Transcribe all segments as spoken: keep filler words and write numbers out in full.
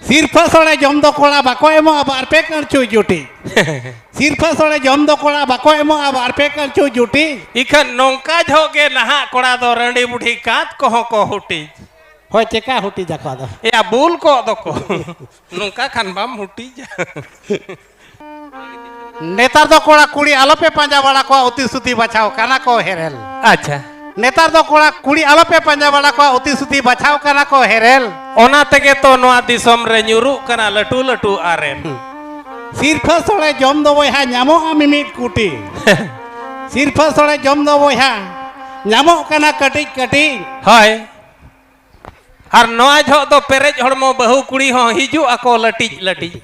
ᱥᱤᱨᱯᱷᱟᱹ ᱥᱚᱲᱮ ᱡᱚᱢ ᱫᱚ ᱠᱚᱲᱟ ᱵᱟᱠᱚ ᱮᱢᱚᱜᱼᱟ ᱵᱟᱨ ᱯᱮ ᱠᱟᱹᱬᱪᱩ ᱡᱩᱴᱤ᱾ ᱥᱤᱨᱯᱷᱟᱹ ᱥᱚᱲᱮ ᱡᱚᱢ ᱫᱚ ᱠᱚᱲᱟ ᱵᱟᱠᱚ ᱮᱢᱚᱜᱼᱟ ᱵᱟᱨ ᱯᱮ ᱠᱟᱹᱬᱪᱩ ᱡᱩᱴᱤ᱾ ᱤᱠᱷᱟᱹᱱ ᱱᱚᱝᱠᱟ ᱡᱷᱚᱜ ᱜᱮ ᱱᱟᱦᱟᱜ ᱠᱚᱲᱟ ᱫᱚ ᱨᱟᱺᱰᱤ ᱵᱩᱰᱷᱤ ᱠᱟᱸᱛ ᱠᱚᱦᱚᱸ ᱠᱚ ᱦᱩᱴᱤᱡ᱾ ᱦᱳᱭ, ᱪᱮᱠᱟ ᱦᱩᱴᱤᱡ ᱟᱠᱚ ᱟᱫᱚ? ᱮᱭᱟ, ᱵᱩᱞ ᱠᱚᱜ ᱫᱚᱠᱚ᱾ ᱱᱚᱝᱠᱟ ᱠᱷᱟᱱ ᱵᱟᱢ ᱦᱩᱴᱤᱡᱟ᱾ ᱱᱮᱛᱟᱨ ᱫᱚ ᱠᱚᱲᱟ ᱠᱩᱲᱤ ᱟᱞᱚᱯᱮ ᱯᱟᱸᱡᱟ ᱵᱟᱲᱟ ᱠᱚᱣᱟ, ᱩᱛᱤ ᱥᱩᱛᱤ ᱵᱟᱪᱷᱟᱣ ᱠᱟᱱᱟ ᱠᱚ ᱦᱮᱨᱮᱞ᱾ ᱟᱪᱪᱷᱟ᱾ ᱱᱮᱛᱟᱨ ᱫᱚ ᱠᱚᱲᱟ ᱠᱩᱲᱤ ᱟᱞᱚᱯᱮ ᱯᱟᱸᱡᱟ ᱵᱟᱲᱟ ᱠᱚᱣᱟ, ᱩᱛᱤ ᱥᱩᱛᱤ ᱵᱟᱪᱷᱟᱣ ᱠᱟᱱᱟ ᱠᱚ ᱦᱮᱨᱮᱞ᱾ ᱚᱱᱟ ᱛᱮᱜᱮ ᱛᱚ ᱱᱚᱣᱟ ᱫᱤᱥᱚᱢ ᱨᱮ ᱧᱩᱨᱩᱜ ᱠᱟᱱᱟ ᱞᱟᱹᱴᱩ ᱞᱟᱹᱴᱩ ᱟᱨᱮᱞ᱾ ᱦᱩᱸ᱾ ᱥᱤᱨᱯᱷᱟᱹ ᱥᱚᱲᱮ ᱡᱚᱢ ᱫᱚ ᱵᱚᱭᱦᱟ ᱧᱟᱢᱚᱜᱼᱟ ᱢᱤᱢᱤᱫ ᱠᱩᱴᱤ᱾ ᱥᱤᱨᱯᱷᱟᱹ ᱥᱚᱲᱮ ᱡᱚᱢ ᱫᱚ ᱵᱚᱭᱦᱟ ᱧᱟᱢᱚᱜ ᱠᱟᱱᱟ ᱠᱟᱹᱴᱤᱡ ᱠᱟᱹᱴᱤᱡ᱾ ᱦᱳᱭ᱾ ᱟᱨ ᱱᱚᱣᱟ ᱡᱚᱦᱚᱜ ᱫᱚ ᱯᱮᱨᱮᱡ ᱦᱚᱲᱢᱚ ᱵᱟᱹᱦᱩ ᱠᱩᱲᱤ ᱦᱚᱸ ᱦᱤᱡᱩᱜ ᱟᱠᱚ ᱞᱟᱹᱴᱤᱡ ᱞᱟᱹᱴᱤᱡ᱾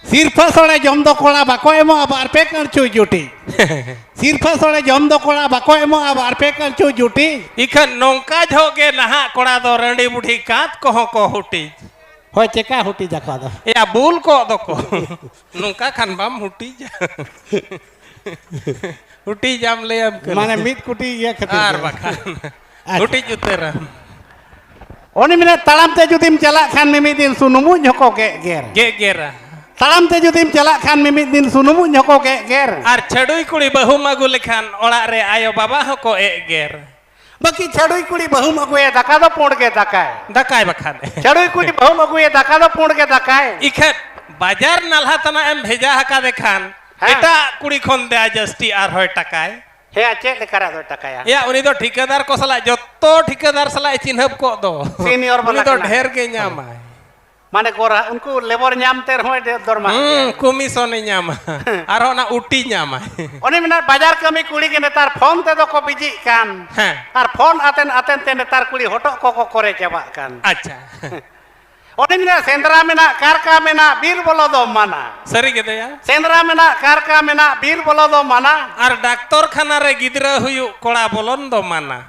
ᱥᱤᱨᱯᱷᱟᱹ ᱥᱚᱲᱮ ᱡᱚᱢ ᱫᱚ ᱠᱚᱲᱟ ᱵᱟᱠᱚ ᱮᱢᱚᱜᱼᱟ ᱵᱟᱨ ᱯᱮ ᱠᱟᱹᱬᱪᱩ ᱡᱩᱴᱤ᱾ ᱥᱤᱨᱯᱷᱟᱹ ᱥᱚᱲᱮ ᱡᱚᱢ ᱫᱚ ᱠᱚᱲᱟ ᱵᱟᱠᱚ ᱮᱢᱚᱜᱼᱟ ᱵᱟᱨ ᱯᱮ ᱠᱟᱹᱬᱪᱩ ᱡᱩᱴᱤ᱾ ᱤᱠᱷᱟᱹᱱ ᱱᱚᱝᱠᱟ ᱡᱷᱚᱜ ᱜᱮ ᱱᱟᱦᱟᱜ ᱠᱚᱲᱟ ᱫᱚ ᱨᱟᱺᱰᱤ ᱵᱩᱰᱷᱤ ᱠᱟᱸᱛ ᱠᱚᱦᱚᱸ ᱠᱚ ᱦᱩᱴᱤᱡ᱾ ᱦᱳᱭ, ᱪᱮᱠᱟ ᱦᱩᱴᱤᱡ ᱟᱠᱚ ᱟᱫᱚ? ᱮᱭᱟ, ᱵᱩᱞ ᱠᱚᱜ ᱫᱚᱠᱚ᱾ ᱱᱚᱝᱠᱟ ᱠᱷᱟᱱ ᱵᱟᱢ ᱦᱩᱴᱤᱡᱟ᱾ ᱦᱩᱴᱤᱡᱟᱢ ᱞᱟᱹᱭᱟᱢ ᱠᱟᱱᱟ᱾ ᱢᱟᱱᱮ ᱢᱤᱫ ᱠᱩᱴᱤ ᱤᱭᱟᱹ ᱠᱷᱟᱹᱛᱤᱨ ᱟᱨ ᱜᱮ᱾ ᱵᱟᱠᱷᱟᱱ᱾ ᱟᱪᱪᱷᱟ᱾ ᱦᱩᱴᱤᱡ ᱩᱛᱟᱹᱨᱟᱢ᱾ ᱩᱱᱤ ᱢᱮᱱᱟ, ᱛᱟᱲᱟᱢ ᱛᱮ ᱡᱩᱫᱤᱢ ᱪᱟᱞᱟᱜ ᱠᱷᱟᱱ ᱢᱤᱢᱤᱫ ᱫᱤᱱ ᱥᱩᱱᱩᱢᱩᱡ ᱦᱚᱸᱠᱚ ᱜᱮᱜ ᱜᱮᱨ᱾ ᱜᱮᱜ ᱜᱮᱨᱟ᱾ ᱛᱟᱲᱟᱢ ᱛᱮ ᱡᱩᱫᱤᱢ ᱪᱟᱞᱟᱜ ᱠᱷᱟᱱ ᱢᱤᱢᱤᱫ ᱫᱤᱱ ᱥᱩᱱᱩᱢᱩᱡ ᱦᱚᱸᱠᱚ ᱜᱮᱜ ᱜᱮᱨ᱾ ᱟᱨ ᱪᱷᱟᱹᱰᱩᱭ ᱠᱩᱲᱤ ᱵᱟᱹᱦᱩᱢ ᱟᱹᱜᱩ ᱞᱮᱠᱷᱟᱱ ᱚᱲᱟᱜ ᱨᱮ ᱟᱭᱳ ᱵᱟᱵᱟ ᱦᱚᱸᱠᱚ ᱮᱜ ᱜᱮᱨ᱾ ᱵᱟᱹᱠᱤ ᱪᱷᱟᱹᱰᱩᱭ ᱠᱩᱲᱤ ᱵᱟᱹᱦᱩᱢ ᱟᱹᱜᱩᱭᱟ, ᱫᱟᱠᱟ ᱫᱚ ᱯᱩᱸᱰ ᱜᱮ ᱫᱟᱠᱟᱭ᱾ ᱫᱟᱠᱟᱭ ᱵᱟᱠᱷᱟᱱ᱾ ᱪᱷᱟᱹᱰᱩᱭ ᱠᱩᱲᱤ ᱵᱟᱹᱦᱩᱢ ᱟᱹᱜᱩᱭᱟ, ᱫᱟᱠᱟ ᱫᱚ ᱯᱩᱸᱰ ᱜᱮ ᱫᱟᱠᱟᱭ᱾ ᱤᱠᱷᱟᱹᱱ ᱵᱟᱡᱟᱨ ᱱᱟᱞᱦᱟ ᱛᱟᱱᱟᱜ ᱮᱢ ᱵᱷᱮᱡᱟ ᱟᱠᱟᱫᱮ ᱠᱷᱟᱱ ᱦᱮᱸ᱾ ᱮᱴᱟᱜ ᱠᱩᱲᱤ ᱠᱷᱚᱱ ᱫᱮᱭᱟ ᱡᱟᱹᱥᱛᱤ ᱟᱨᱦᱚᱸᱭ ᱴᱟᱠᱟᱭ᱾ ᱦᱮᱸ, ᱪᱮᱫ ᱞᱮᱠᱟᱱᱟᱜ ᱫᱚᱭ ᱴᱟᱠᱟᱭᱟ? ᱮᱭᱟ, ᱩᱱᱤ ᱫᱚ ᱴᱷᱤᱠᱟᱹᱫᱟᱨ ᱠᱚ ᱥᱟᱞᱟᱜ, ᱡᱚᱛᱚ ᱴᱷᱤᱠᱟᱹᱫᱟᱨ ᱥᱟᱞᱟᱜ ᱮ ᱪᱤᱱᱦᱟᱹᱯ ᱠᱚᱜ ᱫᱚ᱾ ᱥᱤᱱᱤᱭᱚᱨ ᱵᱟᱞᱟ ᱩᱱᱤ ᱫᱚ ᱠᱟᱱᱟᱭ᱾ ᱰᱷᱮᱨ ᱜᱮ ᱧᱟᱢᱟᱭ᱾ ᱢᱟᱱᱮ ᱜᱚᱨᱟ-, ᱩᱱᱠᱩ ᱞᱮᱵᱚᱨ ᱧᱟᱢ ᱛᱮ ᱨᱮᱦᱚᱸᱭ ᱰᱷᱮᱨ ᱫᱚᱨᱢᱟ ᱦᱩᱸ, ᱦᱟᱡᱟᱨ᱾ ᱠᱚᱢᱤᱥᱚᱱᱮ ᱧᱟᱢᱟ᱾ ᱟᱨᱦᱚᱸ ᱚᱱᱟ ᱩᱴᱤ ᱧᱟᱢᱟᱭ᱾ ᱚᱱᱮ ᱢᱮᱱᱟ, ᱵᱟᱡᱟᱨ ᱠᱟᱹᱢᱤ ᱠᱩᱲᱤ ᱜᱮ ᱱᱮᱛᱟᱨ ᱯᱷᱳᱱ ᱛᱮᱫᱚ ᱠᱚ ᱵᱤᱡᱤᱜ ᱠᱟᱱ᱾ ᱦᱮᱸ᱾ ᱟᱨ ᱯᱷᱳᱱ ᱟᱛᱮᱱ ᱟᱛᱮᱱ ᱛᱮ ᱱᱮᱛᱟᱨ ᱠᱩᱲᱤ ᱦᱚᱴᱚᱜ ᱠᱚᱠᱚ ᱠᱚᱨᱮ ᱪᱟᱵᱟᱜ ᱠᱟᱱ᱾ ᱟᱪᱪᱷᱟ᱾ ᱚᱱᱮ ᱢᱮᱱᱟ, ᱥᱮᱸᱫᱽᱨᱟ ᱢᱮᱱᱟᱜ, ᱠᱟᱨᱠᱟ ᱢᱮᱱᱟᱜ, ᱵᱤᱨ ᱵᱚᱞᱚ ᱫᱚ ᱢᱟᱱᱟ᱾ ᱥᱟᱹᱨᱤ ᱜᱮ ᱫᱟᱭᱟ᱾ ᱥᱮᱸᱫᱽᱨᱟ ᱢᱮᱱᱟᱜ, ᱠᱟᱨᱠᱟ ᱢᱮᱱᱟᱜ, ᱵᱤᱨ ᱵᱚᱞᱚ ᱫᱚ ᱢᱟᱱᱟ᱾ ᱟᱨ ᱰᱟᱠᱛᱚᱨ ᱠᱷᱟᱱᱟ ᱨᱮ ᱜᱤᱫᱽᱨᱟᱹ ᱦᱩᱭᱩᱜ ᱠᱚᱲᱟ ᱵᱚᱞᱚᱱ ᱫᱚ ᱢᱟᱱᱟ᱾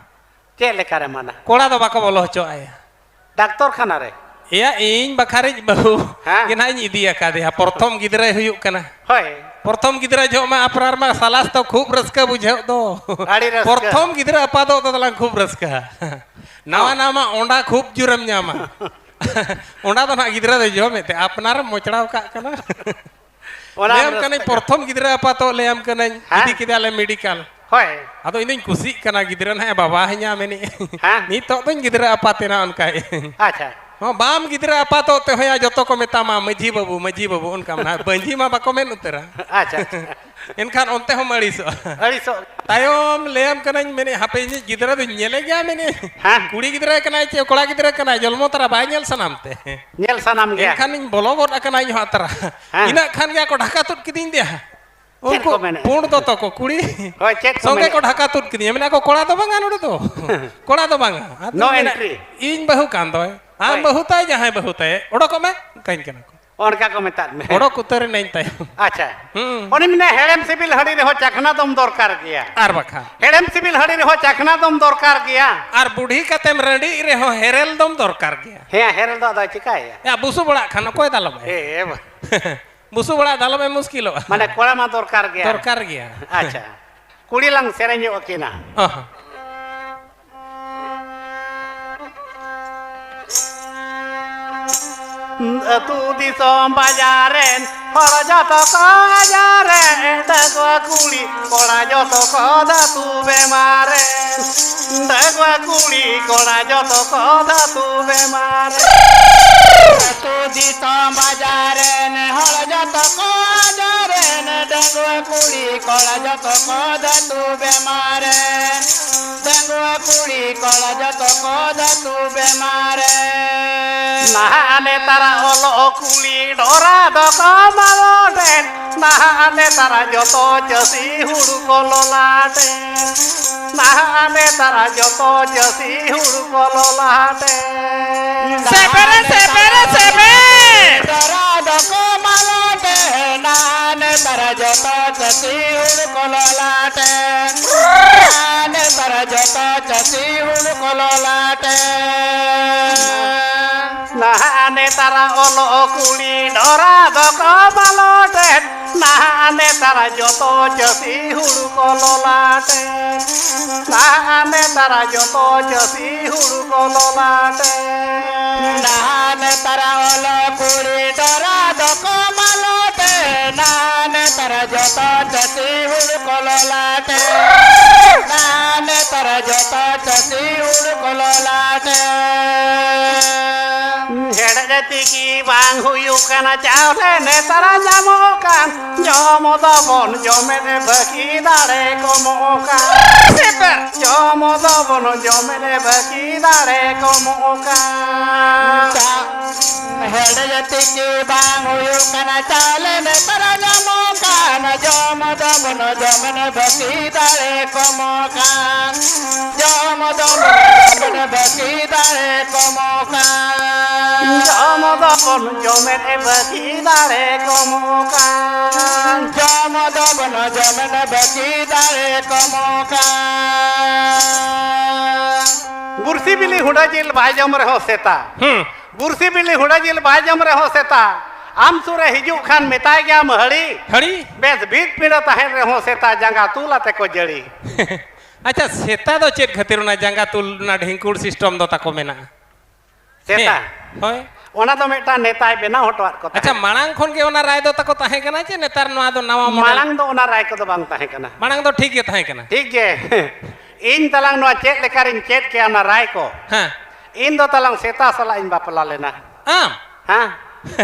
ᱪᱮᱫ ᱞᱮᱠᱟ ᱨᱮ ᱢᱟᱱᱟ? ᱠᱚᱲᱟ ᱫᱚ ᱵᱟᱠᱚ ᱵᱚᱞᱚ ᱦᱚᱪᱚ ᱟᱭᱟ᱾ ᱰᱟᱠᱛᱚᱨ ᱠᱷᱟᱱᱟ ᱨᱮ? ᱮᱭᱟ, ᱤᱧ ᱵᱟᱠᱷᱟᱨᱤᱡ ᱵᱟᱹᱦᱩ ᱦᱮᱸ᱾ ᱜᱮ ᱱᱟᱦᱟᱜ ᱤᱧ ᱤᱫᱤ ᱟᱠᱟᱫᱮᱭᱟ᱾ ᱯᱨᱚᱛᱷᱚᱢ ᱜᱤᱫᱽᱨᱟᱹᱭ ᱦᱩᱭᱩᱜ ᱠᱟᱱᱟ᱾ ᱦᱳᱭ᱾ ᱯᱨᱚᱛᱷᱚᱢ ᱜᱤᱫᱽᱨᱟᱹ ᱡᱚᱦᱚᱜ ᱢᱟ ᱟᱯᱱᱟᱨ ᱢᱟ ᱥᱟᱞᱟᱥ ᱫᱚ ᱠᱷᱩᱵ ᱨᱟᱹᱥᱠᱟᱹ ᱵᱩᱡᱷᱟᱹᱣ ᱫᱚ᱾ ᱟᱹᱰᱤ ᱨᱟᱹᱥᱠᱟᱹ᱾ ᱯᱨᱚᱛᱷᱚᱢ ᱜᱤᱫᱽᱨᱟᱹ ᱟᱯᱟᱛᱚᱜ ᱫᱚ ᱛᱟᱞᱟᱝ ᱠᱷᱩᱵ ᱨᱟᱹᱥᱠᱟᱹ᱾ ᱱᱟᱣᱟ ᱦᱚᱸ᱾ ᱱᱟᱣᱟ ᱢᱟ ᱚᱸᱰᱟ ᱠᱷᱩᱵ ᱡᱳᱨᱮᱢ ᱧᱟᱢᱟ᱾ ᱚᱱᱟ ᱫᱚ ᱱᱟᱦᱟᱜ ᱜᱤᱫᱽᱨᱟᱹ ᱫᱚᱭ ᱡᱚᱢᱮᱫ ᱛᱮ, ᱟᱯᱱᱟᱨᱮᱢ ᱢᱚᱪᱲᱟᱣ ᱠᱟᱜ ᱠᱟᱱᱟ᱾ ᱚᱱᱟ ᱞᱟᱹᱭᱟᱢ ᱨᱟᱹᱥᱠᱟᱹ ᱠᱟᱹᱱᱟᱹᱧ, ᱜᱮ᱾ ᱯᱨᱚᱛᱷᱚᱢ ᱜᱤᱫᱽᱨᱟᱹ ᱟᱯᱟᱛᱚ ᱞᱟᱹᱭᱟᱢ ᱠᱟᱹᱱᱟᱹᱧ, ᱦᱮᱸ? ᱤᱫᱤ ᱠᱮᱫᱮᱭᱟᱞᱮ ᱢᱮᱰᱤᱠᱟᱞ᱾ ᱦᱳᱭ᱾ ᱟᱫᱚ ᱤᱧ ᱫᱚᱧ ᱠᱩᱥᱤᱜ ᱠᱟᱱᱟ, ᱜᱤᱫᱽᱨᱟᱹ ᱱᱟᱦᱟᱜ ᱮ ᱵᱟᱵᱟ ᱦᱤᱧᱟ ᱢᱮᱱᱮᱫ᱾ ᱦᱮᱸ? ᱱᱤᱛᱚᱜ ᱫᱚᱧ ᱜᱤᱫᱽᱨᱟᱹ ᱟᱯᱟᱛ ᱮᱱᱟ ᱚᱱᱠᱟᱭ᱾ ᱟᱪᱪᱷᱟ᱾ ᱦᱚᱸ, ᱵᱟᱢ ᱜᱤᱫᱽᱨᱟᱹ ᱟᱯᱟᱛᱚᱜ ᱛᱮ ᱦᱚᱸᱭᱟ, ᱡᱚᱛᱚ ᱠᱚ ᱢᱮᱛᱟᱢᱟ, "ᱢᱟᱹᱡᱷᱤ ᱵᱟᱹᱵᱩ, ᱢᱟᱹᱡᱷᱤ ᱵᱟᱹᱵᱩ", ᱚᱱᱠᱟ ᱱᱟᱦᱟᱜ᱾ ᱵᱟᱹᱡᱷᱤ ᱢᱟ ᱵᱟᱠᱚ ᱢᱮᱱ ᱩᱛᱟᱹᱨᱟ᱾ ᱟᱪᱪᱷᱟ, ᱟᱪᱪᱷᱟ᱾ ᱮᱱᱠᱷᱟᱱ ᱚᱱᱛᱮ ᱦᱚᱸᱢ ᱟᱹᱲᱤᱥᱚᱜᱼᱟ᱾ ᱟᱹᱲᱤᱥᱚᱜ᱾ ᱛᱟᱭᱚᱢ ᱞᱟᱹᱭᱟᱢ ᱠᱟᱹᱱᱟᱹᱧ, ᱢᱮᱱᱮᱫ, "ᱦᱟᱯᱮ, ᱤᱧᱤᱡ ᱜᱤᱫᱽᱨᱟᱹ ᱫᱚᱧ ᱧᱮᱞᱮ ᱜᱮᱭᱟ", ᱢᱮᱱᱮᱫ᱾ ᱦᱮᱸ᱾ ᱠᱩᱲᱤ ᱜᱤᱫᱽᱨᱟᱹ ᱠᱟᱱᱟᱭ ᱪᱮ ᱠᱚᱲᱟ ᱜᱤᱫᱽᱨᱟᱹ ᱠᱟᱱᱟᱭ, ᱡᱚᱞᱢᱚ ᱛᱚᱨᱟ ᱵᱟᱭ ᱧᱮᱞ ᱥᱟᱱᱟᱢ ᱛᱮ᱾ ᱧᱮᱞ ᱥᱟᱱᱟᱢ ᱜᱮᱭᱟ᱾ ᱮᱱᱠᱷᱟᱱᱤᱧ ᱵᱚᱞᱚ ᱜᱚᱫ ᱟᱠᱟᱱᱟ ᱤᱧ ᱦᱚᱸ ᱟᱛᱨᱟ᱾ ᱦᱮᱸ᱾ ᱤᱱᱟᱹᱜ ᱠᱷᱟᱱ ᱜᱮ ᱟᱠᱚ ᱰᱷᱟᱠᱟ ᱛᱩᱫ ᱠᱤᱫᱤᱧ ᱫᱮᱭᱟ᱾ ᱪᱮᱫ ᱩᱱᱠᱩ ᱠᱚ ᱢᱮᱱᱮᱫ? ᱯᱩᱸᱰ ᱫᱚᱛᱚ ᱠᱚ, ᱠᱩᱲᱤ ᱦᱳᱭ, ᱪᱮᱫ ᱠᱚ ᱥᱚᱸᱜᱮ ᱢᱮᱱᱮᱫ? ᱠᱚ ᱰᱷᱟᱠᱟ ᱛᱩᱫ ᱠᱤᱫᱤᱧᱟ, ᱢᱮᱱᱟ ᱠᱚ, "ᱠᱚᱲᱟ ᱫᱚ ᱵᱟᱝᱟ ᱱᱩᱭ ᱫᱚ, ᱠᱚᱲᱟ ᱫᱚ ᱵᱟᱝᱟ᱾" ᱟᱫᱚ No ᱢᱮᱱᱟ, entry᱾ "ᱤᱧ ᱵᱟᱹᱦᱩ ᱠᱟᱱ ᱫᱚᱭ, ᱟᱢ ᱦᱳᱭ᱾ ᱵᱟᱹᱦᱩ ᱛᱟᱭ, ᱡᱟᱦᱟᱸᱭ ᱵᱟᱹᱦᱩ ᱛᱟᱭ, ᱚᱰᱚᱠᱚᱜ ᱢᱮ", ᱚᱱᱠᱟᱧ ᱠᱟᱱᱟ ᱠᱚ᱾ ᱚᱱᱠᱟ ᱠᱚ ᱢᱮᱛᱟᱫ ᱢᱮ᱾ ᱚᱰᱚᱠ ᱩᱛᱟᱹᱨ ᱮᱱᱟᱹᱧ ᱛᱟᱭᱚᱢ᱾ ᱟᱪᱪᱷᱟ᱾ ᱦᱩᱸ᱾ ᱚᱱᱮ ᱢᱮᱱᱟ, "ᱦᱮᱲᱮᱢ ᱥᱤᱵᱤᱞ ᱦᱟᱺᱰᱤ ᱨᱮᱦᱚᱸ ᱪᱟᱠᱷᱱᱟ ᱫᱚᱢ ᱫᱚᱨᱠᱟᱨ ᱜᱮᱭᱟ᱾ ᱟᱨ ᱵᱟᱠᱷᱟᱱ᱾ ᱦᱮᱲᱮᱢ ᱥᱤᱵᱤᱞ ᱦᱟᱺᱰᱤ ᱨᱮᱦᱚᱸ ᱪᱟᱠᱷᱱᱟ ᱫᱚᱢ ᱫᱚᱨᱠᱟᱨ ᱜᱮᱭᱟ᱾ ᱟᱨ ᱵᱩᱰᱷᱤ ᱠᱟᱛᱮᱢ ᱨᱟᱺᱰᱤᱜ ᱨᱮᱦᱚᱸ ᱦᱮᱨᱮᱞ ᱫᱚᱢ ᱫᱚᱨᱠᱟᱨ ᱜᱮᱭᱟ᱾" ᱦᱮᱸ, ᱦᱮᱨᱮᱞ ᱫᱚ ᱟᱫᱚᱭ ᱪᱤᱠᱟᱹᱭᱟ? ᱭᱟ, ᱵᱩᱥᱩᱵ ᱚᱲᱟᱜ ᱠᱷᱟᱱ ᱚᱠᱚᱭ ᱫᱟᱞᱚᱵᱟᱭ? ᱮ, ᱮ, ᱵᱟ᱾ ᱵᱩᱥᱩᱵ ᱚᱲᱟᱜ ᱫᱟᱞᱚᱵ ᱮᱢ ᱢᱩᱥᱠᱤᱞᱚᱜᱼᱟ᱾ ᱢᱟᱱᱮ ᱠᱚᱲᱟ ᱢᱟ ᱫᱚᱨᱠᱟᱨ ᱜᱮᱭᱟ᱾ ᱫᱚᱨᱠᱟᱨ ᱜᱮᱭᱟ᱾ ᱟᱪᱪᱷᱟ, ᱠᱩᱲᱤ ᱞᱟᱝ ᱥᱮᱨᱮᱧ ᱧᱚᱜ ᱟᱹᱠᱤᱱᱟ᱾ ᱚ ᱦᱚᱸ᱾ ᱟᱹᱛᱩ ᱫᱤᱥᱚᱢ ᱵᱟᱡᱟᱨ ᱨᱮᱱ ᱦᱚᱲ ᱡᱚᱛᱚ ᱠᱚ ᱟᱡᱟᱨ ᱨᱮ, ᱰᱟᱺᱜᱩᱣᱟᱹ ᱠᱩᱲᱤ ᱠᱚᱲᱟ ᱡᱚᱛᱚ ᱠᱚ ᱫᱷᱟᱹᱛᱩ ᱵᱮᱢᱟᱨ ᱨᱮ, ᱰᱟᱺᱜᱩᱣᱟᱹ ᱠᱩᱲᱤ ᱠᱚᱲᱟ ᱡᱚᱛᱚ ᱠᱚ ᱫᱷᱟᱹᱛᱩ ᱵᱮᱢᱟᱨ ᱨᱮ᱾ ᱟᱹᱛᱩ ᱫᱤᱥᱚᱢ ᱵᱟᱡᱟᱨ ᱨᱮᱱ ᱦᱚᱲ ᱡᱚᱛᱚ ᱠᱚ ᱟᱡᱟᱨ ᱨᱮᱱ, ᱰᱟᱺᱜᱩᱣᱟᱹ ᱠᱩᱲᱤ ᱠᱚᱲᱟ ᱡᱚᱛᱚ ᱠᱚ ᱫᱷᱟᱹᱛᱩ ᱵᱮᱢᱟᱨ ᱨᱮ, ᱰᱟᱺᱜᱩᱣᱟᱹ ᱠᱩᱲᱤ ᱠᱚᱲᱟ ᱡᱚᱛᱚ ᱠᱚ ᱫᱷᱟᱹᱛᱩ ᱵᱮᱢᱟᱨ ᱨᱮ᱾ ᱱᱟᱦᱟᱜ ᱱᱮᱛᱟᱨᱟᱜ ᱚᱞᱚᱜ ᱠᱩᱲᱤ ᱰᱚᱨᱟ ᱫᱚᱠᱚ ᱢᱟᱞᱚᱴᱮᱱ, ᱱᱟᱦᱟᱜ ᱱᱮᱛᱟᱨᱟᱜ ᱡᱚᱛᱚ ᱪᱟᱹᱥᱤ ᱦᱩᱲᱩ ᱠᱚ ᱞᱚᱞᱟᱴᱮᱱ, ᱱᱟᱦᱟᱜ ᱱᱮᱛᱟᱨᱟᱜ ᱡᱚᱛᱚ ᱪᱟᱹᱥᱤ ᱦᱩᱲᱩ ᱠᱚ ᱞᱚᱞᱟᱴᱮᱱ᱾ ᱥᱮᱵᱮᱨᱮ, ᱥᱮᱵᱮᱨᱮ, ᱥᱮᱵᱮᱨ᱾ ᱰᱚᱨᱟ ᱫᱚᱠᱚ ᱢᱟᱞᱚᱴᱮᱱᱟ, ᱱᱮᱛᱟᱨ ᱡᱚᱛᱚ ᱪᱟᱹᱥᱤ ᱦᱩᱲᱩ ᱠᱚ ᱞᱚᱞᱟᱴᱮᱱ᱾ ᱱᱮᱛᱟᱨ ᱡᱚᱛᱚ ᱪᱟᱹᱥᱤ ᱦᱩᱲᱩ ᱠᱚ ᱞᱚᱞᱟᱴᱮᱱ᱾ ᱱᱟᱦᱟᱜ ᱱᱮᱛᱟᱨ ᱚᱞᱚᱜ ᱠᱩᱲᱤ ᱰᱚ- ᱫᱚᱠᱚ ᱢᱟᱞᱚᱴᱮᱱ, ᱱᱟᱦᱟᱜ ᱱᱮᱛᱟᱨ ᱡᱚᱛᱚ ᱪᱟᱹᱥᱤ ᱦᱩᱲᱩ ᱠᱚ ᱞᱚᱞᱟᱴᱮᱱ᱾ ᱱᱟᱦᱟᱜ ᱱᱮᱛᱟᱨ ᱡᱚᱛᱚ ᱪᱟᱹᱥᱤ ᱦᱩᱲᱩ ᱠᱚ ᱞᱚᱞᱟᱴᱮᱱ᱾ ᱱᱟᱦᱟᱜ ᱱᱮᱛᱟᱨ ᱚᱞᱚᱜ ᱠᱩᱲᱤ ᱰᱚᱨᱟ ᱫᱚᱠᱚ ᱢᱟᱞᱚᱴᱮᱱ᱾ ᱱᱟᱦᱟᱜ ᱱᱮᱛᱟᱨ ᱡᱚᱛᱚ ᱪᱟᱹᱥᱤ ᱦᱩᱲᱩ ᱠᱚ ᱞᱚᱞᱟᱴᱮᱱ᱾ ᱱᱟᱦᱟᱜ ᱱᱮᱛᱟᱨ ᱡᱚᱛᱚ ᱪᱟᱹᱥᱤ ᱦᱩᱲᱩ ᱠᱚ ᱞᱚᱞᱟᱴᱮᱱ᱾ ᱦᱮᱲᱦᱮᱫ ᱛᱤᱠᱤ ᱵᱟᱝ ᱦᱩᱭᱩᱜ ᱠᱟᱱᱟ ᱪᱟᱣᱞᱮ ᱱᱮᱛᱟᱨ ᱧᱟᱢᱚᱜ ᱠᱟᱱ᱾ ᱡᱚᱢ ᱫᱚᱵᱚᱱ ᱡᱚᱢᱮᱫ ᱵᱟᱹᱠᱤ ᱫᱟᱲᱮ ᱠᱚᱢᱚᱜ ᱠᱟᱱ᱾ ᱡᱚᱢ ᱫᱚᱵᱚᱱ ᱡᱚᱢᱮᱫ ᱵᱟᱹᱠᱤ ᱫᱟᱲᱮ ᱠᱚᱢᱚᱜ ᱠᱟᱱ᱾ ᱦᱮᱲᱦᱮᱫ ᱛᱤᱠᱤ ᱵᱟᱝ ᱦᱩᱭᱩᱜ ᱠᱟᱱᱟ ᱪᱟᱣᱞᱮ ᱱᱮᱛᱟᱨ ᱧᱟᱢᱚᱜ ᱠᱟᱱ᱾ ᱡᱚᱢ ᱫᱚᱵᱚᱱ ᱡᱚᱢᱮᱫ ᱵᱟᱹᱠᱤ ᱫᱟᱲᱮ ᱠᱚᱢᱚᱜ ᱠᱟᱱ᱾ ᱡᱚᱢ ᱫᱚᱵᱚᱱ ᱡᱚᱢᱮᱫ ᱵᱟᱹᱠᱤ ᱫᱟᱲᱮ ᱠᱚᱢᱚᱜ ᱠᱟᱱ᱾ ᱡᱚᱢ ᱫᱚᱵᱚᱱ ᱡᱚᱢᱮᱫ ᱵᱟᱹᱠᱤ ᱫᱟᱲᱮ ᱠᱚᱢᱚᱜ ᱠᱟᱱ᱾ ᱡᱚᱢ ᱫᱚᱵᱚᱱ ᱡᱚᱢᱮᱫ ᱵᱟᱹᱠᱤ ᱫᱟᱲᱮ ᱠᱚᱢᱚᱜ ᱠᱟᱱ᱾ ᱵᱩᱨᱥᱤ ᱵᱤᱞᱤ ᱦᱩᱰᱟᱹ ᱡᱤᱞ ᱵᱟᱭ ᱡᱚᱢ ᱨᱮᱦᱚᱸ ᱥᱮᱛᱟ᱾ ᱦᱩᱸ᱾ ᱵᱩᱨᱥᱤ ᱵᱤᱞᱤ ᱦᱩᱰᱟᱹ ᱡᱤᱞ ᱵᱟᱭ ᱡᱚᱢ ᱨᱮᱦᱚᱸ ᱥᱮᱛᱟ᱾ ᱟᱢ ᱥᱩᱨ ᱨᱮ ᱦᱤᱡᱩᱜ ᱠᱷᱟᱱ ᱢᱮᱛᱟᱭ ᱜᱮᱭᱟᱢ ᱦᱟᱹᱲᱤ᱾ ᱦᱟᱹᱲᱤ᱾ ᱵᱮᱥ ᱵᱷᱤᱛ ᱯᱤᱸᱰᱟᱹ ᱛᱟᱦᱮᱱ ᱨᱮᱦᱚᱸ ᱥᱮᱛᱟ ᱡᱟᱸᱜᱟ ᱛᱩᱞ ᱟᱛᱮ ᱠᱚ ᱡᱟᱹᱲᱤ᱾ ᱟᱪᱪᱷᱟ, ᱥᱮᱛᱟ ᱫᱚ ᱪᱮᱫ ᱠᱷᱟᱹᱛᱤᱨ ᱚᱱᱟ ᱡᱟᱸᱜᱟ ᱛᱩᱞ, ᱚᱱᱟ ᱰᱷᱤᱝᱠᱩᱲ system ᱫᱚ ᱛᱟᱠᱚ ᱢᱮᱱᱟᱜᱼᱟ? ᱥᱮᱛᱟ? ᱦᱮᱸ, ᱦᱳᱭ᱾ ᱚᱱᱟ ᱫᱚ ᱢᱤᱫᱴᱟᱝ ᱱᱮᱛᱟᱭ ᱵᱮᱱᱟᱣ ᱦᱚᱴᱚᱣᱟᱫ ᱠᱚ ᱟᱪᱪᱷᱟ, ᱛᱟᱦᱮᱸᱫ᱾ ᱢᱟᱲᱟᱝ ᱠᱷᱚᱱ ᱜᱮ ᱚᱱᱟ ᱨᱟᱭ ᱫᱚ ᱛᱟᱠᱚ ᱛᱟᱦᱮᱸ ᱠᱟᱱᱟ ᱪᱮ ᱱᱮᱛᱟᱨ ᱱᱚᱣᱟ ᱫᱚ ᱱᱟᱣᱟ model? ᱢᱟᱲᱟᱝ ᱫᱚ ᱚᱱᱟ ᱨᱟᱭ ᱠᱚᱫᱚ ᱵᱟᱝ ᱛᱟᱦᱮᱸ ᱠᱟᱱᱟ᱾ ᱢᱟᱲᱟᱝ ᱫᱚ ᱴᱷᱤᱠ ᱜᱮ ᱛᱟᱦᱮᱸ ᱠᱟᱱᱟ᱾ ᱴᱷᱤᱠ ᱜᱮ᱾ ᱤᱧ ᱛᱟᱞᱟᱝ ᱱᱚᱣᱟ ᱪᱮᱫ ᱞᱮᱠᱟᱨᱤᱧ ᱪᱮᱫ ᱠᱮᱜᱼᱟ ᱚᱱᱟ ᱨᱟᱭ ᱠᱚ᱾ ᱦᱮᱸ᱾ ᱤᱧ ᱫᱚ ᱛᱟᱞᱟᱝ ᱥᱮᱛᱟ ᱥᱟᱞᱟᱜ ᱤᱧ ᱵᱟᱯᱞᱟ ᱞᱮᱱᱟ᱾ ᱟᱢ? ᱦᱮᱸ᱾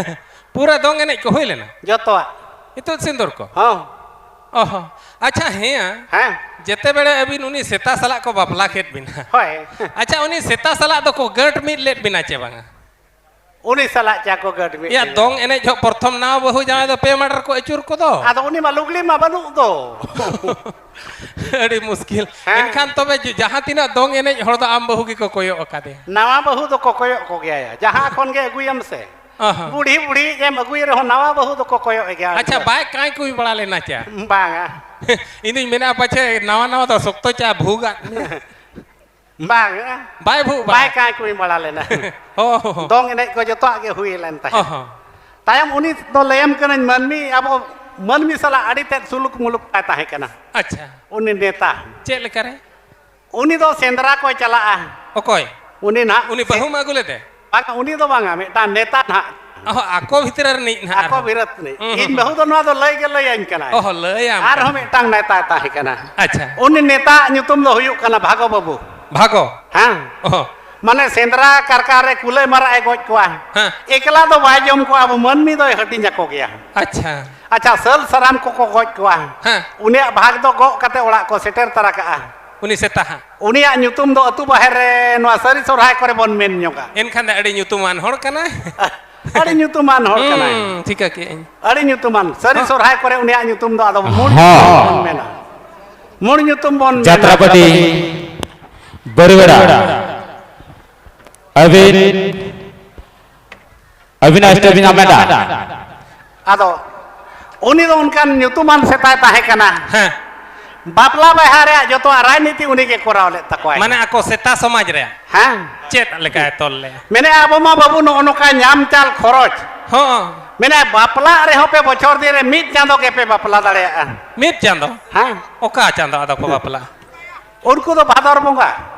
ᱯᱩᱨᱟᱹ ᱫᱚᱝ ᱮᱱᱮᱡ ᱠᱚ ᱦᱩᱭ ᱞᱮᱱᱟ? ᱡᱚᱛᱚᱣᱟᱜ᱾ ᱤᱛᱩᱫ ᱥᱤᱸᱫᱩᱨ ᱠᱚ? ᱦᱚᱸ᱾ ᱚᱦᱚ᱾ ᱟᱪᱪᱷᱟ, ᱦᱮᱸᱭᱟ᱾ ᱦᱮᱸ᱾ ᱡᱮᱛᱮ ᱵᱮᱲᱮ ᱟᱹᱵᱤᱱ ᱩᱱᱤ ᱥᱮᱛᱟ ᱥᱟᱞᱟᱜ ᱠᱚ ᱵᱟᱯᱞᱟ ᱠᱮᱫ ᱵᱤᱱᱟ᱾ ᱦᱳᱭ᱾ ᱟᱪᱪᱷᱟ, ᱩᱱᱤ ᱥᱮᱛᱟ ᱥᱟᱞᱟᱜ ᱫᱚᱠᱚ ᱜᱟᱹᱴ ᱢᱤᱫ ᱞᱮᱫ ᱵᱤᱱᱟ ᱪᱮ ᱵᱟᱝᱟ? ᱩᱱᱤ ᱥᱟᱞᱟᱜ ᱪᱟ ᱠᱚ ᱜᱟᱹᱴ ᱢᱤᱫ ᱭᱟ, ᱞᱮᱱᱟ᱾ ᱫᱚᱝ ᱮᱱᱮᱡ ᱡᱚᱦᱚᱜ ᱯᱨᱚᱛᱷᱚᱢ ᱱᱟᱣᱟ ᱵᱟᱹᱦᱩ ᱡᱟᱶᱟᱭ ᱫᱚ ᱯᱮ ᱢᱟᱰᱟᱨ ᱠᱚ ᱟᱹᱪᱩᱨ ᱠᱚᱫᱚ᱾ ᱟᱫᱚ ᱩᱱᱤ ᱢᱟ ᱞᱩᱜᱽᱲᱤ ᱢᱟ ᱵᱟᱹᱱᱩᱜ ᱫᱚ᱾ ᱟᱹᱰᱤ ᱢᱩᱥᱠᱤᱞ᱾ ᱦᱮᱸ᱾ ᱮᱱᱠᱷᱟᱱ ᱛᱚᱵᱮ ᱡᱩ-, ᱡᱟᱦᱟᱸ ᱛᱤᱱᱟᱹᱜ ᱫᱚᱝ ᱮᱱᱮᱡ ᱦᱚᱲ ᱫᱚ ᱟᱢ ᱵᱟᱹᱦᱩ ᱜᱮᱠᱚ ᱠᱚᱭᱚᱜ ᱟᱠᱟᱫᱮᱭᱟ᱾ ᱱᱟᱣᱟ ᱵᱟᱹᱦᱩ ᱫᱚᱠᱚ ᱠᱚᱭᱚᱜ ᱠᱚᱜᱮᱭᱟ, ᱡᱟᱦᱟᱸ ᱠᱷᱚᱱ ᱜᱮ ᱟᱹᱜᱩᱭᱮᱢ ᱥᱮ᱾ ᱚᱦᱚᱸ᱾ ᱵᱩᱲᱦᱤ ᱵᱩᱲᱦᱤ ᱮᱢ ᱟᱹᱜᱩᱭ ᱨᱮᱦᱚᱸ ᱱᱟᱣᱟ ᱵᱟᱹᱦᱩ ᱫᱚᱠᱚ ᱠᱚᱭᱚᱜ ᱮ ᱜᱮᱭᱟ᱾ ᱟᱪᱪᱷᱟ, ᱵᱟᱭ ᱠᱟᱸᱭ ᱠᱩᱭ ᱵᱟᱲᱟ ᱞᱮᱱᱟ ᱪᱮ? ᱵᱟᱝᱟ᱾ ᱤᱧ ᱫᱩᱧ ᱢᱮᱱᱟ ᱯᱟᱪᱷᱮ ᱱᱟᱣᱟ ᱱᱟᱣᱟ ᱫᱚ ᱥᱚᱠᱛᱚ ᱪᱟ ᱵᱷᱩᱜᱟᱜ ᱢᱮ᱾ ᱵᱟᱝᱟ᱾ ᱵᱟᱭ ᱵᱷᱩᱜ ᱵᱟᱲᱟ᱾ ᱵᱟᱭ ᱠᱟᱸᱭ ᱠᱩᱭ ᱵᱟᱲᱟ ᱞᱮᱱᱟ᱾ ᱦᱚᱸ, ᱦᱚᱸ, ᱦᱚᱸ᱾ ᱫᱚᱝ ᱮᱱᱮᱡ ᱠᱚ ᱡᱚᱛᱚᱣᱟᱜ ᱜᱮ ᱦᱩᱭ ᱞᱮᱱ ᱛᱟᱦᱮᱸᱫ᱾ ᱚᱦᱚᱸ᱾ ᱛᱟᱭᱚᱢ ᱩᱱᱤ ᱫᱚ ᱞᱟᱹᱭᱟᱢ ᱠᱟᱹᱱᱟᱹᱧ, ᱢᱟᱹᱱᱢᱤ, ᱟᱵᱚ ᱢᱟᱹᱱᱢᱤ ᱥᱟᱞᱟᱜ ᱟᱹᱰᱤ ᱛᱮᱫ ᱥᱩᱞᱩᱠ ᱢᱩᱞᱩᱠ ᱛᱟᱭ ᱛᱟᱦᱮᱸ ᱠᱟᱱᱟ᱾ ᱟᱪᱪᱷᱟ᱾ ᱩᱱᱤ ᱱᱮᱛᱟ᱾ ᱪᱮᱫ ᱞᱮᱠᱟᱨᱮ? ᱩᱱᱤ ᱫᱚ ᱥᱮᱸᱫᱽᱨᱟ ᱠᱚᱭ ᱪᱟᱞᱟᱜᱼᱟ᱾ ᱚᱠᱚᱭ? ᱩᱱᱤ ᱱᱟᱦᱟᱜ ᱩᱱᱤ ᱥᱮ- ᱵᱟᱹᱦᱩᱢ ᱟᱹᱜᱩ ᱞᱮᱫᱮ? ᱵᱟᱝ, ᱩᱱᱤ ᱫᱚ ᱵᱟᱝᱟ, ᱢᱤᱫᱴᱟᱝ ᱱᱮᱛᱟ ᱱᱟᱦᱟᱜ᱾ ᱚᱦᱚ, ᱟᱠᱚ ᱵᱷᱤᱛᱨᱤ ᱨᱤᱱᱤᱡ ᱱᱟᱦᱟᱜ ᱟᱠᱚ ᱟᱨᱦᱚᱸ᱾ ᱵᱷᱤᱨᱟᱹᱛ ᱨᱤᱱᱤᱡ᱾ ᱦᱩᱸ, ᱦᱩᱸ, ᱤᱧ ᱦᱩᱸ᱾ ᱵᱟᱹᱦᱩ ᱫᱚ ᱱᱚᱣᱟ ᱫᱚ ᱞᱟᱹᱭ ᱜᱮ ᱞᱟᱹᱭᱟᱹᱧ ᱠᱟᱱᱟᱭ᱾ ᱚᱦᱚ, ᱞᱟᱹᱭᱟᱢ ᱟᱨᱦᱚᱸ ᱠᱟᱱᱟ᱾ ᱢᱤᱫᱴᱟᱝ ᱱᱮᱛᱟᱭ ᱛᱟᱦᱮᱸ ᱠᱟᱱᱟ᱾ ᱟᱪᱪᱷᱟ᱾ ᱩᱱᱤ ᱱᱮᱛᱟ ᱧᱩᱛᱩᱢ ᱫᱚ ᱦᱩᱭᱩᱜ ᱠᱟᱱᱟ ᱵᱷᱟᱜᱚ ᱵᱟᱹᱵᱩ᱾ ᱵᱷᱟᱜᱚ? ᱦᱮᱸ᱾ ᱚᱦᱚ᱾ ᱢᱟᱱᱮ ᱥᱮᱸᱫᱽᱨᱟ ᱠᱟᱨᱠᱟ ᱨᱮ ᱠᱩᱞᱟᱹᱭ ᱢᱟᱨᱟᱜ ᱮ ᱜᱚᱡ ᱠᱚᱣᱟ᱾ ᱦᱮᱸ᱾ ᱮᱠᱞᱟ ᱫᱚ ᱵᱟᱭ ᱡᱚᱢ ᱠᱚᱣᱟ, ᱟᱵᱚ ᱢᱟᱹᱱᱢᱤ ᱫᱚᱭ ᱦᱟᱹᱴᱤᱧ ᱟᱠᱚ ᱜᱮᱭᱟ᱾ ᱟᱪᱪᱷᱟ᱾ ᱟᱪᱪᱷᱟ, ᱥᱟᱹᱞ ᱥᱟᱨᱟᱢ ᱠᱚᱠᱚ ᱜᱚᱡ ᱠᱚᱣᱟ᱾ ᱦᱮᱸ᱾ ᱩᱱᱤᱭᱟᱜ ᱵᱷᱟᱜᱽ ᱫᱚ ᱜᱚᱜ ᱠᱟᱛᱮ ᱚᱲᱟᱜ ᱠᱚ ᱥᱮᱴᱮᱨ ᱛᱟᱨᱟ ᱠᱟᱜᱼᱟ᱾ ᱩᱱᱤ ᱥᱮᱛᱟ ᱦᱟᱸᱜ᱾ ᱩᱱᱤᱭᱟᱜ ᱧᱩᱛᱩᱢ ᱫᱚ ᱟᱹᱛᱩ ᱵᱟᱦᱮᱨ ᱨᱮ ᱱᱚᱣᱟ ᱥᱟᱹᱨᱤ ᱥᱚᱨᱦᱟᱭ ᱠᱚᱨᱮ ᱵᱚᱱ ᱢᱮᱱ ᱧᱚᱜᱟ᱾ ᱮᱱᱠᱷᱟᱱ ᱫᱚ ᱟᱹᱰᱤ ᱧᱩᱛᱩᱢᱟᱱ ᱦᱚᱲ ᱠᱟᱱᱟᱭ᱾ ᱟᱹᱰᱤ ᱧᱩᱛᱩᱢᱟᱱ ᱦᱚᱲ ᱠᱟᱱᱟᱭ᱾ ᱦᱩᱸ, ᱴᱷᱤᱠᱟᱹ ᱠᱮᱜᱼᱟᱹᱧ᱾ ᱟᱹᱰᱤ ᱧᱩᱛᱩᱢᱟᱱ᱾ ᱥᱟᱹᱨᱤ ᱦᱚᱸ᱾ ᱥᱚᱨᱦᱟᱭ ᱠᱚᱨᱮ ᱩᱱᱤᱭᱟᱜ ᱧᱩᱛᱩᱢ ᱫᱚ ᱟᱫᱚ ᱢᱩᱲ ᱦᱚᱸ᱾ ᱧᱩᱛᱩᱢ ᱵᱚᱱ ᱢᱮᱱᱟ᱾ ᱢᱩᱲ ᱧᱩᱛᱩᱢ ᱵᱚᱱ ᱢᱮᱱᱟ᱾ ᱡᱟᱛᱨᱟᱯᱟᱴᱤ ᱵᱟᱹᱨᱩᱣᱮᱲᱟ᱾ ᱟᱹᱵᱤᱱ ᱟᱹᱵᱤᱱᱟᱜ ᱥᱴᱮᱯ ᱵᱤᱱ ᱦᱟᱢᱮᱴᱟ᱾ ᱟᱫᱚ ᱩᱱᱤ ᱫᱚ ᱚᱱᱠᱟᱱ ᱧᱩᱛᱩᱢᱟᱱ ᱥᱮᱛᱟᱭ ᱛᱟᱦᱮᱸ ᱠᱟᱱᱟ᱾ ᱦᱮᱸ᱾ ᱵᱟᱯᱞᱟ ᱵᱤᱦᱟᱹ ᱨᱮᱭᱟᱜ ᱡᱚᱛᱚᱣᱟᱜ ᱨᱟᱡᱽᱱᱤᱛᱤ ᱩᱱᱤ ᱜᱮ ᱠᱚᱨᱟᱣ ᱞᱮᱫ ᱛᱟᱠᱚᱣᱟᱭ᱾ ᱢᱟᱱᱮ ᱟᱠᱚ ᱥᱮᱛᱟ ᱥᱚᱢᱟᱡᱽ ᱨᱮᱭᱟᱜ ᱦᱮᱸ᱾ ᱪᱮᱫ ᱞᱮᱠᱟᱭ ᱛᱚᱞ ᱞᱮᱜᱼᱟ? ᱢᱮᱱᱮ, ᱟᱵᱚ ᱢᱟ ᱵᱟᱹᱵᱩ ᱱᱚᱜᱼᱚ ᱱᱚᱝᱠᱟ ᱧᱟᱢ ᱪᱟᱞ ᱠᱷᱚᱨᱚᱪ᱾ ᱦᱚᱸ᱾ ᱢᱮᱱᱮ, ᱵᱟᱯᱞᱟᱜ ᱨᱮᱦᱚᱸ ᱯᱮ ᱵᱚᱪᱷᱚᱨ ᱫᱤᱱ ᱨᱮ ᱢᱤᱫ ᱪᱟᱸᱫᱚ ᱜᱮᱯᱮ ᱵᱟᱯᱞᱟ ᱫᱟᱲᱮᱭᱟᱜᱼᱟ᱾ ᱢᱤᱫ ᱪᱟᱸᱫᱚ? ᱦᱮᱸ᱾ ᱚᱠᱟ ᱪᱟᱸᱫᱚ ᱟᱫᱚ ᱠᱚ ᱵᱟᱯᱞᱟᱜᱼᱟ? ᱩᱱᱠᱩ ᱫᱚ ᱵᱷᱟᱫᱚᱨ ᱵᱚᱸᱜᱟ᱾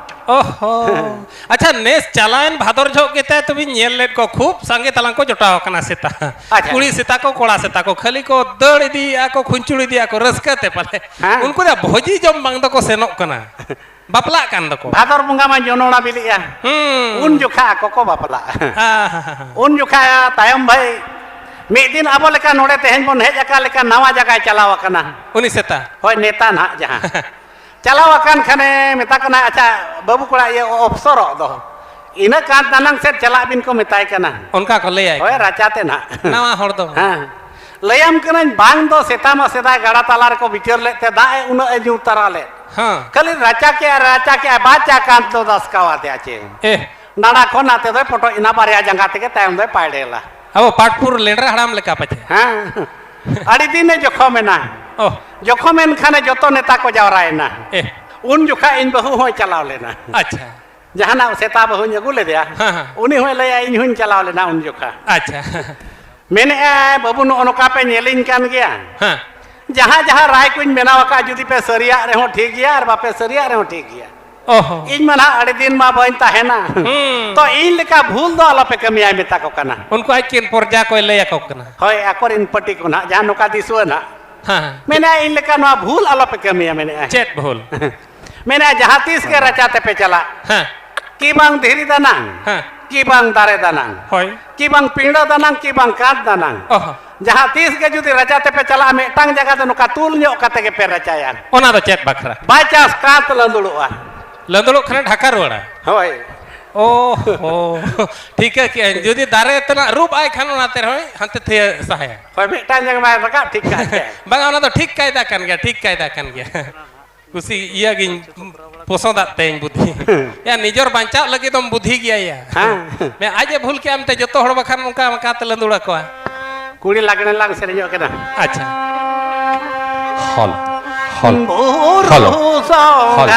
ᱚᱦᱚ᱾ ᱟᱪᱪᱷᱟ, ᱱᱮᱥ ᱪᱟᱞᱟᱣᱮᱱ ᱵᱷᱟᱫᱚᱨ ᱡᱚᱦᱚᱜ ᱜᱮᱛᱟᱭ ᱛᱚᱵᱮᱧ ᱧᱮᱞ ᱞᱮᱫ ᱠᱚ, ᱠᱷᱩᱵ ᱥᱟᱸᱜᱮ ᱛᱟᱞᱟᱝ ᱠᱚ ᱡᱚᱴᱟᱣ ᱟᱠᱟᱱᱟ ᱥᱮᱛᱟ᱾ ᱟᱪᱪᱷᱟ᱾ ᱠᱩᱲᱤ ᱥᱮᱛᱟ ᱠᱚ, ᱠᱚᱲᱟ ᱥᱮᱛᱟ ᱠᱚ, ᱠᱷᱟᱹᱞᱤ ᱠᱚ ᱫᱟᱹᱲ ᱤᱫᱤᱭᱮᱫᱼᱟ ᱠᱚ, ᱠᱷᱩᱧᱪᱩᱲ ᱤᱫᱤᱭᱮᱫᱼᱟ ᱠᱚ, ᱨᱟᱹᱥᱠᱟᱹ ᱛᱮ ᱯᱟᱞᱮ᱾ ᱦᱮᱸ᱾ ᱩᱱᱠᱩ ᱫᱚ ᱵᱷᱚᱡᱤ ᱡᱚᱢ ᱵᱟᱝ ᱫᱚᱠᱚ ᱥᱮᱱᱚᱜ ᱠᱟᱱᱟ, ᱵᱟᱯᱞᱟᱜ ᱠᱟᱱ ᱫᱚᱠᱚ᱾ ᱵᱷᱟᱫᱚᱨ ᱵᱚᱸᱜᱟ ᱢᱟ ᱡᱚᱱᱚᱲᱟ ᱵᱤᱞᱤᱜᱼᱟ᱾ ᱦᱩᱸ᱾ ᱩᱱ ᱡᱚᱠᱷᱟ ᱟᱠᱚ ᱠᱚ ᱵᱟᱯᱞᱟᱜᱼᱟ᱾ ᱦᱮᱸ, ᱦᱮᱸ, ᱦᱮᱸ᱾ ᱩᱱ ᱡᱚᱠᱷᱟ ᱛᱟᱭᱚᱢ ᱵᱷᱟᱹᱭ, ᱢᱤᱫ ᱫᱤᱱ ᱟᱵᱚ ᱞᱮᱠᱟ ᱱᱚᱰᱮ ᱛᱮᱦᱮᱧ ᱵᱚᱱ ᱦᱮᱡ ᱟᱠᱟᱫ ᱞᱮᱠᱟ ᱱᱟᱣᱟ ᱡᱟᱭᱜᱟᱭ ᱪᱟᱞᱟᱣ ᱟᱠᱟᱱᱟ᱾ ᱩᱱᱤ ᱥᱮᱛᱟ? ᱦᱳᱭ, ᱱᱮᱛᱟ ᱱᱟᱦᱟᱜ ᱡᱟᱦᱟᱸ᱾ ᱪᱟᱞᱟᱣ ᱟᱠᱟᱱ ᱠᱷᱟᱱᱮ ᱢᱮᱛᱟ ᱠᱟᱱᱟ, "ᱟᱪᱪᱷᱟ ᱵᱟᱹᱵᱩ ᱠᱚᱲᱟ, ᱤᱭᱟᱹ ᱚᱯᱥᱚᱨᱚᱜ ᱫᱚ ᱤᱱᱟᱹ ᱠᱟᱱ ᱛᱟᱱᱟᱝ ᱥᱮᱫ ᱪᱟᱞᱟᱜ ᱵᱤᱱ," ᱠᱚ ᱢᱮᱛᱟᱭ ᱠᱟᱱᱟ᱾ ᱚᱱᱠᱟ ᱠᱚ ᱞᱟᱹᱭᱟᱭ ᱦᱳᱭ, ᱠᱟᱱᱟ᱾ ᱨᱟᱪᱟ ᱛᱮ ᱱᱟᱦᱟᱜ᱾ ᱱᱟᱣᱟ ᱦᱚᱲ ᱫᱚ᱾ ᱦᱮᱸ᱾ ᱞᱟᱹᱭᱟᱢ ᱠᱟᱹᱱᱟᱹᱧ, ᱵᱟᱝ ᱫᱚ ᱥᱮᱛᱟ ᱢᱟ ᱥᱮᱫᱟᱭ ᱜᱟᱰᱟ ᱛᱟᱞᱟ ᱨᱮᱠᱚ ᱵᱤᱪᱟᱹᱨ ᱞᱮᱫ ᱛᱮ ᱫᱟᱜ ᱮ ᱩᱱᱟᱹᱜ ᱮ ᱧᱩ ᱛᱟᱨᱟ ᱞᱮᱫ᱾ ᱦᱮᱸ᱾ ᱠᱷᱟᱹᱞᱤ ᱨᱟᱪᱟ ᱠᱮᱜᱼᱟ, ᱨᱟᱪᱟ ᱠᱮᱜᱼᱟ, ᱵᱟᱪᱟ ᱠᱟᱱ ᱫᱚ ᱫᱟᱥᱠᱟᱣ ᱟᱫᱮᱭᱟ ᱪᱮ᱾ ᱮ᱾ ᱱᱟᱲᱟ ᱠᱷᱚᱱ ᱱᱟᱛᱮ ᱫᱚᱭ ᱯᱚᱴᱚᱡ ᱮᱱᱟ, ᱵᱟᱨᱭᱟ ᱡᱟᱸᱜᱟ ᱛᱮᱜᱮ ᱛᱟᱭᱚᱢ ᱫᱚᱭ ᱯᱟᱭᱰᱮᱞᱟ᱾ ᱟᱵᱚ ᱯᱟᱴᱯᱩᱨ ᱞᱮᱸᱰᱨᱟ ᱦᱟᱲᱟᱢ ᱞᱮᱠᱟ ᱯᱟᱪᱮ᱾ ᱦᱮᱸ᱾ ᱟᱹᱰᱤ ᱫᱤᱱᱮ ᱡᱚᱠᱷᱚᱢ ᱮᱱᱟ᱾ ᱚ᱾ ᱡᱚᱠᱷᱚᱢ ᱮᱱ ᱠᱷᱟᱱᱮ ᱡᱚᱛᱚ ᱱᱮᱛᱟ ᱠᱚ ᱡᱟᱣᱨᱟᱭᱮᱱᱟ᱾ ᱮ᱾ ᱩᱱ ᱡᱚᱠᱷᱟ ᱤᱧ ᱵᱟᱹᱦᱩ ᱦᱚᱸᱭ ᱪᱟᱞᱟᱣ ᱞᱮᱱᱟ᱾ ᱟᱪᱪᱷᱟ᱾ ᱡᱟᱦᱟᱱᱟᱜ ᱥᱮᱛᱟ ᱵᱟᱹᱦᱩᱧ ᱟᱹᱜᱩ ᱞᱮᱫᱮᱭᱟ, ᱦᱮᱸ, ᱦᱮᱸ᱾ ᱩᱱᱤ ᱦᱚᱸᱭ ᱞᱟᱹᱭᱟ, "ᱤᱧ ᱦᱚᱸᱧ ᱪᱟᱞᱟᱣ ᱞᱮᱱᱟ ᱩᱱ ᱡᱚᱠᱷᱟ᱾" ᱟᱪᱪᱷᱟ᱾ ᱢᱮᱱᱮᱫᱼᱟᱭ, ᱵᱟᱹᱵᱩ, ᱱᱚᱜᱼᱚ ᱱᱚᱝᱠᱟ ᱯᱮ ᱧᱮᱞᱤᱧ ᱠᱟᱱ ᱜᱮᱭᱟ᱾ ᱦᱮᱸ᱾ ᱡᱟᱦᱟᱸ ᱡᱟᱦᱟᱸ ᱨᱟᱭ ᱠᱚᱧ ᱵᱮᱱᱟᱣ ᱟᱠᱟᱫ, ᱡᱩᱫᱤ ᱯᱮ ᱥᱟᱹᱨᱤᱭᱟᱜ ᱨᱮᱦᱚᱸ ᱴᱷᱤᱠ ᱜᱮᱭᱟ ᱟᱨ ᱵᱟᱯᱮ ᱥᱟᱹᱨᱤᱭᱟᱜ ᱨᱮᱦᱚᱸ ᱴᱷᱤᱠ ᱜᱮᱭᱟ᱾ ᱚᱦᱚ᱾ ᱤᱧ ᱢᱟ ᱱᱟᱦᱟᱜ ᱟᱹᱰᱤ ᱫᱤᱱ ᱢᱟ ᱵᱟᱹᱧ ᱛᱟᱦᱮᱱᱟ᱾ ᱦᱩᱸ᱾ ᱛᱚ ᱤᱧ ᱞᱮᱠᱟ ᱵᱷᱩᱞ ᱫᱚ ᱟᱞᱚᱯᱮ ᱠᱟᱹᱢᱤᱭᱟ, ᱢᱮᱛᱟ ᱠᱚ ᱠᱟᱱᱟ᱾ ᱩᱱᱠᱩ ᱟᱡ ᱠᱤᱱ ᱯᱚᱨᱡᱟ ᱠᱚᱭ ᱞᱟᱹᱭ ᱟᱠᱚ ᱠᱟᱱᱟ᱾ ᱦᱳᱭ, ᱟᱠᱚᱨᱮᱱ ᱯᱟᱹᱴᱤ ᱠᱚ ᱱᱟᱦᱟᱜ, ᱡᱟᱦᱟᱸ ᱱᱚᱝᱠᱟ ᱫᱤᱥᱩᱣᱟᱹ ᱱᱟᱦᱟᱜ᱾ ᱦᱮᱸ᱾ ᱢᱮᱱᱮᱫᱼᱟ, ᱤᱧ ᱞᱮᱠᱟ ᱱᱚᱣᱟ ᱵᱷᱩᱞ ᱟᱞᱚᱯᱮ ᱠᱟᱹᱢᱤᱭᱟ, ᱢᱮᱱᱮᱫᱼᱟ᱾ ᱪᱮᱫ ᱵᱷᱩᱞ? ᱢᱮᱱᱮᱫᱼᱟ, ᱡᱟᱦᱟᱸ ᱛᱤᱥ ᱜᱮ ᱨᱟᱪᱟ ᱛᱮᱯᱮ ᱪᱟᱞᱟᱜ, ᱦᱮᱸ᱾ ᱠᱤ ᱵᱟᱝ ᱫᱷᱤᱨᱤ ᱫᱟᱱᱟᱝ, ᱦᱮᱸ᱾ ᱠᱤ ᱵᱟᱝ ᱫᱟᱨᱮ ᱫᱟᱱᱟᱝ, ᱦᱳᱭ᱾ ᱠᱤ ᱵᱟᱝ ᱯᱤᱸᱰᱟᱹ ᱫᱟᱱᱟᱝ, ᱠᱤ ᱵᱟᱝ ᱠᱟᱸᱛ ᱫᱟᱱᱟᱝ᱾ ᱚᱦᱚ᱾ ᱡᱟᱦᱟᱸ ᱛᱤᱥ ᱜᱮ ᱡᱩᱫᱤ ᱨᱟᱪᱟ ᱛᱮᱯᱮ ᱪᱟᱞᱟᱜᱼᱟ, ᱢᱤᱫᱴᱟᱝ ᱡᱟᱭᱜᱟ ᱫᱚ ᱱᱚᱝᱠᱟ ᱛᱩᱞ ᱧᱚᱜ ᱠᱟᱛᱮ ᱜᱮᱯᱮ ᱨᱟᱪᱟᱭᱟ᱾ ᱚᱱᱟ ᱫᱚ ᱪᱮᱫ ᱵᱟᱠᱷᱨᱟ? By chance ᱠᱟᱸᱛ ᱞᱟᱸᱫᱩᱲᱚᱜᱼᱟ᱾ ᱞᱟᱸᱫᱩᱲᱚᱜ ᱠᱷᱟᱱ ᱰᱷᱟᱠᱟ ᱨᱩᱣᱟᱹᱲᱟ᱾ ᱦᱳᱭ᱾ ᱚ ᱦᱚ᱾ ᱴᱷᱤᱠᱟᱹ ᱠᱮᱜᱼᱟᱹᱧ, ᱡᱩᱫᱤ ᱫᱟᱨᱮ ᱛᱮᱱᱟᱜ ᱨᱩᱵ ᱟᱭ ᱠᱷᱟᱱ ᱚᱱᱟ ᱛᱮ ᱨᱮᱦᱚᱸᱭ ᱦᱟᱱᱛᱮ ᱛᱷᱤᱭᱟᱹ ᱥᱟᱦᱟᱭᱟ᱾ ᱦᱳᱭ, ᱢᱤᱫᱴᱟᱝ ᱡᱟᱸᱜᱟ ᱢᱟᱭ ᱨᱟᱠᱟᱵ ᱴᱷᱤᱠ ᱠᱟᱜ ᱛᱮ᱾ ᱵᱟᱝᱟ, ᱚᱱᱟ ᱫᱚ ᱴᱷᱤᱠ ᱠᱟᱭᱫᱟ ᱠᱟᱱ ᱜᱮᱭᱟ, ᱴᱷᱤᱠ ᱠᱟᱭᱫᱟ ᱠᱟᱱ ᱜᱮᱭᱟ᱾ ᱠᱩᱥᱤ ᱤᱭᱟᱹ ᱜᱤᱧ ᱯᱚᱥᱚᱸᱫᱟᱜ ᱛᱮᱧ ᱵᱩᱫᱷᱤ᱾ ᱭᱟ, ᱱᱤᱡᱚᱨ ᱵᱟᱧᱪᱟᱜ ᱞᱟᱹᱜᱤᱫ ᱫᱚᱢ ᱵᱩᱫᱷᱤ ᱜᱮᱭᱟ ᱭᱟ᱾ ᱦᱮᱸ᱾ ᱢᱮ ᱟᱡ ᱮ ᱵᱷᱩᱞ ᱠᱮᱜᱼᱟ ᱢᱮᱱᱛᱮ ᱡᱚᱛᱚ ᱦᱚᱲ ᱵᱟᱠᱷᱟᱱ ᱚᱱᱠᱟ ᱚᱱᱠᱟ ᱛᱮ ᱞᱟᱸᱫᱩᱲ ᱟᱠᱚᱣᱟ᱾ ᱠᱩᱲᱤ ᱞᱟᱜᱽᱬᱮ ᱞᱟᱝ ᱥᱮᱨᱮᱧᱚᱜ ᱠᱟᱱᱟ᱾ ᱟᱪᱪᱷᱟ᱾ ᱦᱚᱞ, ᱦᱚᱞ, ᱵᱩᱨᱩ ᱦᱚᱞ, ᱥᱚᱸᱜᱷᱟ ᱦᱚᱞ᱾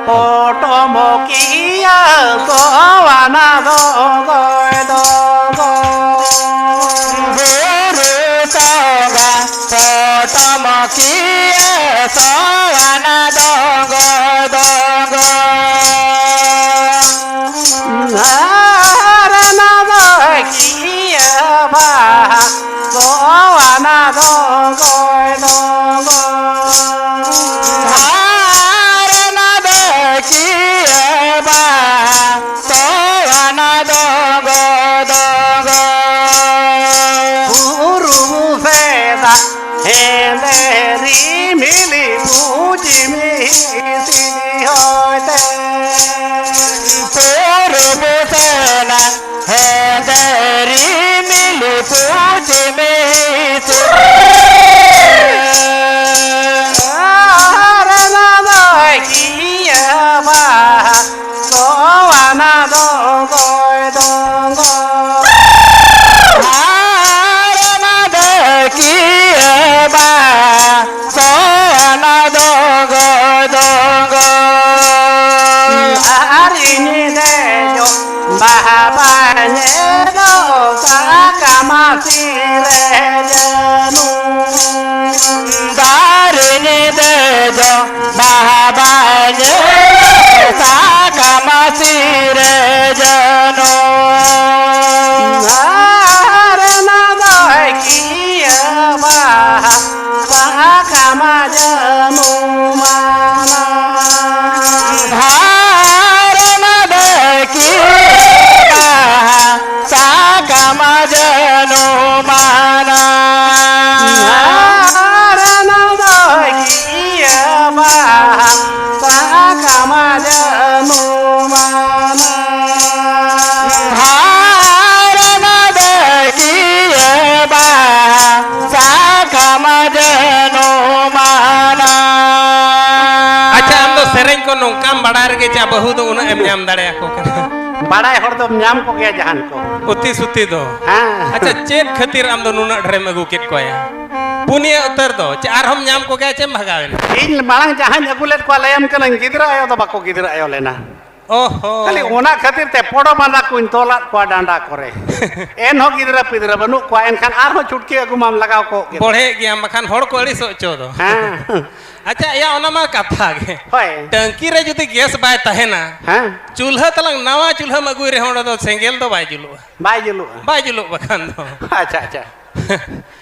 ᱯᱚᱴᱚᱢ ᱠᱤᱭᱟᱹ ᱥᱚᱣᱟᱱᱟ ᱫᱚᱸᱜᱚᱭ ᱫᱚᱸᱜᱚᱭ᱾ ᱵᱩᱨᱩ ᱥᱚᱸᱜᱷᱟ ᱯᱚᱴᱚᱢ ᱠᱤᱭᱟᱹ ᱥᱚᱣᱟᱱᱟ ᱫᱚᱸᱜᱚᱭ ᱫᱚᱸᱜᱚᱭ᱾ ᱟᱨ ᱱᱟᱫᱚ ᱠᱤᱭᱟᱹ ᱵᱟᱦᱟ ᱥᱚᱣᱟᱱᱟ ᱫᱚᱸᱜᱚᱭ ᱫᱚᱸᱜᱚᱭ᱾ ᱟᱨ ᱱᱟᱫᱚ ᱠᱤᱭᱟᱹ ᱵᱟᱦᱟ ᱥᱚᱣᱟᱱᱟ ᱫᱚᱸᱜᱚᱭ ᱫᱚᱸᱜᱚᱭ᱾ ᱯᱩᱨᱩᱵ ᱥᱮᱫᱟᱜ ᱦᱮᱸᱫᱮ ᱨᱤᱢᱤᱞ ᱯᱩᱪᱷᱤᱢ ᱦᱤᱥᱤᱫ ᱦᱚᱭ ᱛᱮ᱾ ᱯᱩᱨᱩᱵ ᱥᱮᱱᱟᱜ ᱦᱮᱸᱫᱮ ᱨᱤᱢᱤᱞ ᱯᱩᱪᱷᱤᱢ ᱦᱤᱥᱤᱫ᱾ ᱟᱨ ᱱᱟᱫᱚ ᱠᱤᱭᱟᱹ ᱵᱟᱦᱟ ᱥᱚᱣᱟᱱᱟ ᱫᱚᱸᱜᱚᱭ ᱫᱚᱸᱜᱚᱭ᱾ ᱟᱨ ᱱᱟᱫᱚ ᱠᱤᱭᱟᱹ ᱵᱟᱦᱟ ᱥᱚᱣᱟᱱᱟ ᱫᱚᱸᱜᱚᱭ ᱫᱚᱸᱜᱚᱭ᱾ ᱡᱟᱹᱱᱩᱢ ᱫᱟᱨᱮ ᱧᱤᱫᱟᱹ ᱡᱚ ᱵᱟᱦᱟ ᱵᱟᱭ ᱧᱮᱞ ᱥᱟᱠᱟᱢ ᱥᱤᱨᱮ ᱡᱟᱹᱱᱩᱢ ᱟᱨ ᱚᱱᱟ ᱫᱚᱭ ᱠᱤᱭᱟᱹ ᱵᱟᱦᱟ ᱥᱟᱠᱟᱢ ᱡᱟᱹᱱᱩᱢ ᱟᱱᱟ᱾ ᱫᱷᱟᱨᱮ ᱢᱟ ᱫᱟᱹᱠᱤ ᱵᱟᱦᱟ ᱥᱟᱠᱟᱢ ᱡᱟᱹᱱᱩᱢᱟᱱᱟ᱾ ᱟᱨ ᱚᱱᱟ ᱫᱚ ᱠᱤᱭᱟᱹ ᱵᱟᱦᱟ ᱥᱟᱠᱟᱢ ᱡᱟᱹᱱᱩᱢᱟᱱᱟ᱾ ᱟᱨ ᱚᱱᱟ ᱫᱚ ᱠᱤᱭᱟᱹ ᱵᱟᱦᱟ ᱥᱟᱠᱟᱢ ᱡᱟᱹᱱᱩᱢᱟᱱᱟ᱾ ᱟᱪᱪᱷᱟ, ᱟᱢ ᱫᱚ ᱥᱮᱨᱮᱧ ᱠᱚ ᱱᱚᱝᱠᱟᱢ ᱵᱟᱲᱟᱭ ᱨᱮᱜᱮ ᱪᱟ ᱵᱟᱹᱦᱩ ᱫᱚ ᱩᱱᱟᱹᱜ ᱮᱢ ᱧᱟᱢ ᱫᱟᱲᱮᱭᱟᱠᱚ ᱠᱟᱱᱟ? ᱵᱟᱲᱟᱭ ᱦᱚᱲ ᱫᱚᱢ ᱧᱟᱢ ᱠᱚᱜᱮᱭᱟ ᱡᱟᱦᱟᱱ ᱠᱚ᱾ ᱩᱛᱤ ᱥᱩᱛᱤ ᱫᱚ᱾ ᱦᱮᱸ᱾ ᱟᱪᱪᱷᱟ, ᱪᱮᱫ ᱠᱷᱟᱹᱛᱤᱨ ᱟᱢ ᱫᱚ ᱱᱩᱱᱟᱹᱜ ᱰᱷᱮᱨᱮᱢ ᱟᱹᱜᱩ ᱠᱮᱫ ᱠᱚᱣᱟ? ᱯᱩᱱᱭᱟᱹ ᱩᱛᱟᱹᱨ ᱫᱚ᱾ ᱪᱮ ᱟᱨᱦᱚᱸᱢ ᱧᱟᱢ ᱠᱚᱜᱮᱭᱟ, ᱪᱮᱢ ᱵᱷᱟᱜᱟᱣ ᱮᱱᱟ? ᱤᱧ ᱢᱟᱲᱟᱝ ᱡᱟᱦᱟᱸᱧ ᱟᱹᱜᱩ ᱞᱮᱫ ᱠᱚᱣᱟ, ᱞᱟᱹᱭᱟᱢ ᱠᱟᱹᱱᱟᱹᱧ, ᱜᱤᱫᱽᱨᱟᱹ ᱟᱭᱳ ᱫᱚ ᱵᱟᱠᱚ ᱜᱤᱫᱽᱨᱟᱹ ᱟᱭᱳ ᱞᱮᱱᱟ᱾ ᱚᱦᱚ᱾ ᱠᱷᱟᱹᱞᱤ ᱚᱱᱟ ᱠᱷᱟᱹᱛᱤᱨ ᱛᱮ ᱯᱚᱲᱚ ᱵᱟᱸᱫᱟ ᱠᱚᱧ ᱛᱚᱞᱟᱫ ᱠᱚᱣᱟ ᱰᱟᱸᱰᱟ ᱠᱚᱨᱮ᱾ ᱮᱱᱦᱚᱸ ᱜᱤᱫᱽᱨᱟᱹ ᱯᱤᱫᱽᱨᱟᱹ ᱵᱟᱹᱱᱩᱜ ᱠᱚᱣᱟ, ᱮᱱᱠᱷᱟᱱ ᱟᱨᱦᱚᱸ ᱪᱷᱩᱴᱠᱤ ᱟᱹᱜᱩ ᱢᱟᱢ ᱞᱟᱜᱟᱣ ᱠᱚᱜ ᱜᱮ᱾ ᱵᱚᱲᱦᱮᱜ ᱜᱮᱭᱟᱢ, ᱵᱟᱠᱷᱟᱱ ᱦᱚᱲ ᱠᱚ ᱟᱹᱲᱤᱥᱚᱜ ᱪᱚ ᱫᱚ᱾ ᱦᱮᱸ᱾ ᱟᱪᱪᱷᱟ, ᱮᱭᱟ, ᱚᱱᱟ ᱢᱟ ᱠᱟᱛᱷᱟ ᱜᱮ᱾ ᱦᱳᱭ᱾ ᱴᱟᱹᱝᱠᱤ ᱨᱮ ᱡᱩᱫᱤ ᱜᱮᱥ ᱵᱟᱭ ᱛᱟᱦᱮᱱᱟ, ᱦᱮᱸ᱾ ᱪᱩᱞᱦᱟᱹ ᱛᱟᱞᱟᱝ ᱱᱟᱣᱟ ᱪᱩᱞᱦᱟᱹᱢ ᱟᱹᱜᱩᱭ ᱨᱮᱦᱚᱸ, ᱚᱸᱰᱮ ᱫᱚ ᱥᱮᱸᱜᱮᱞ ᱫᱚ ᱵᱟᱭ ᱡᱩᱞᱩᱜᱼᱟ᱾ ᱵᱟᱭ ᱡᱩᱞᱩᱜᱼᱟ᱾ ᱵᱟᱭ ᱡᱩᱞᱩᱜ ᱵᱟᱠᱷᱟᱱ ᱫᱚ᱾ ᱟᱪᱪᱷᱟ, ᱟᱪᱪᱷᱟ᱾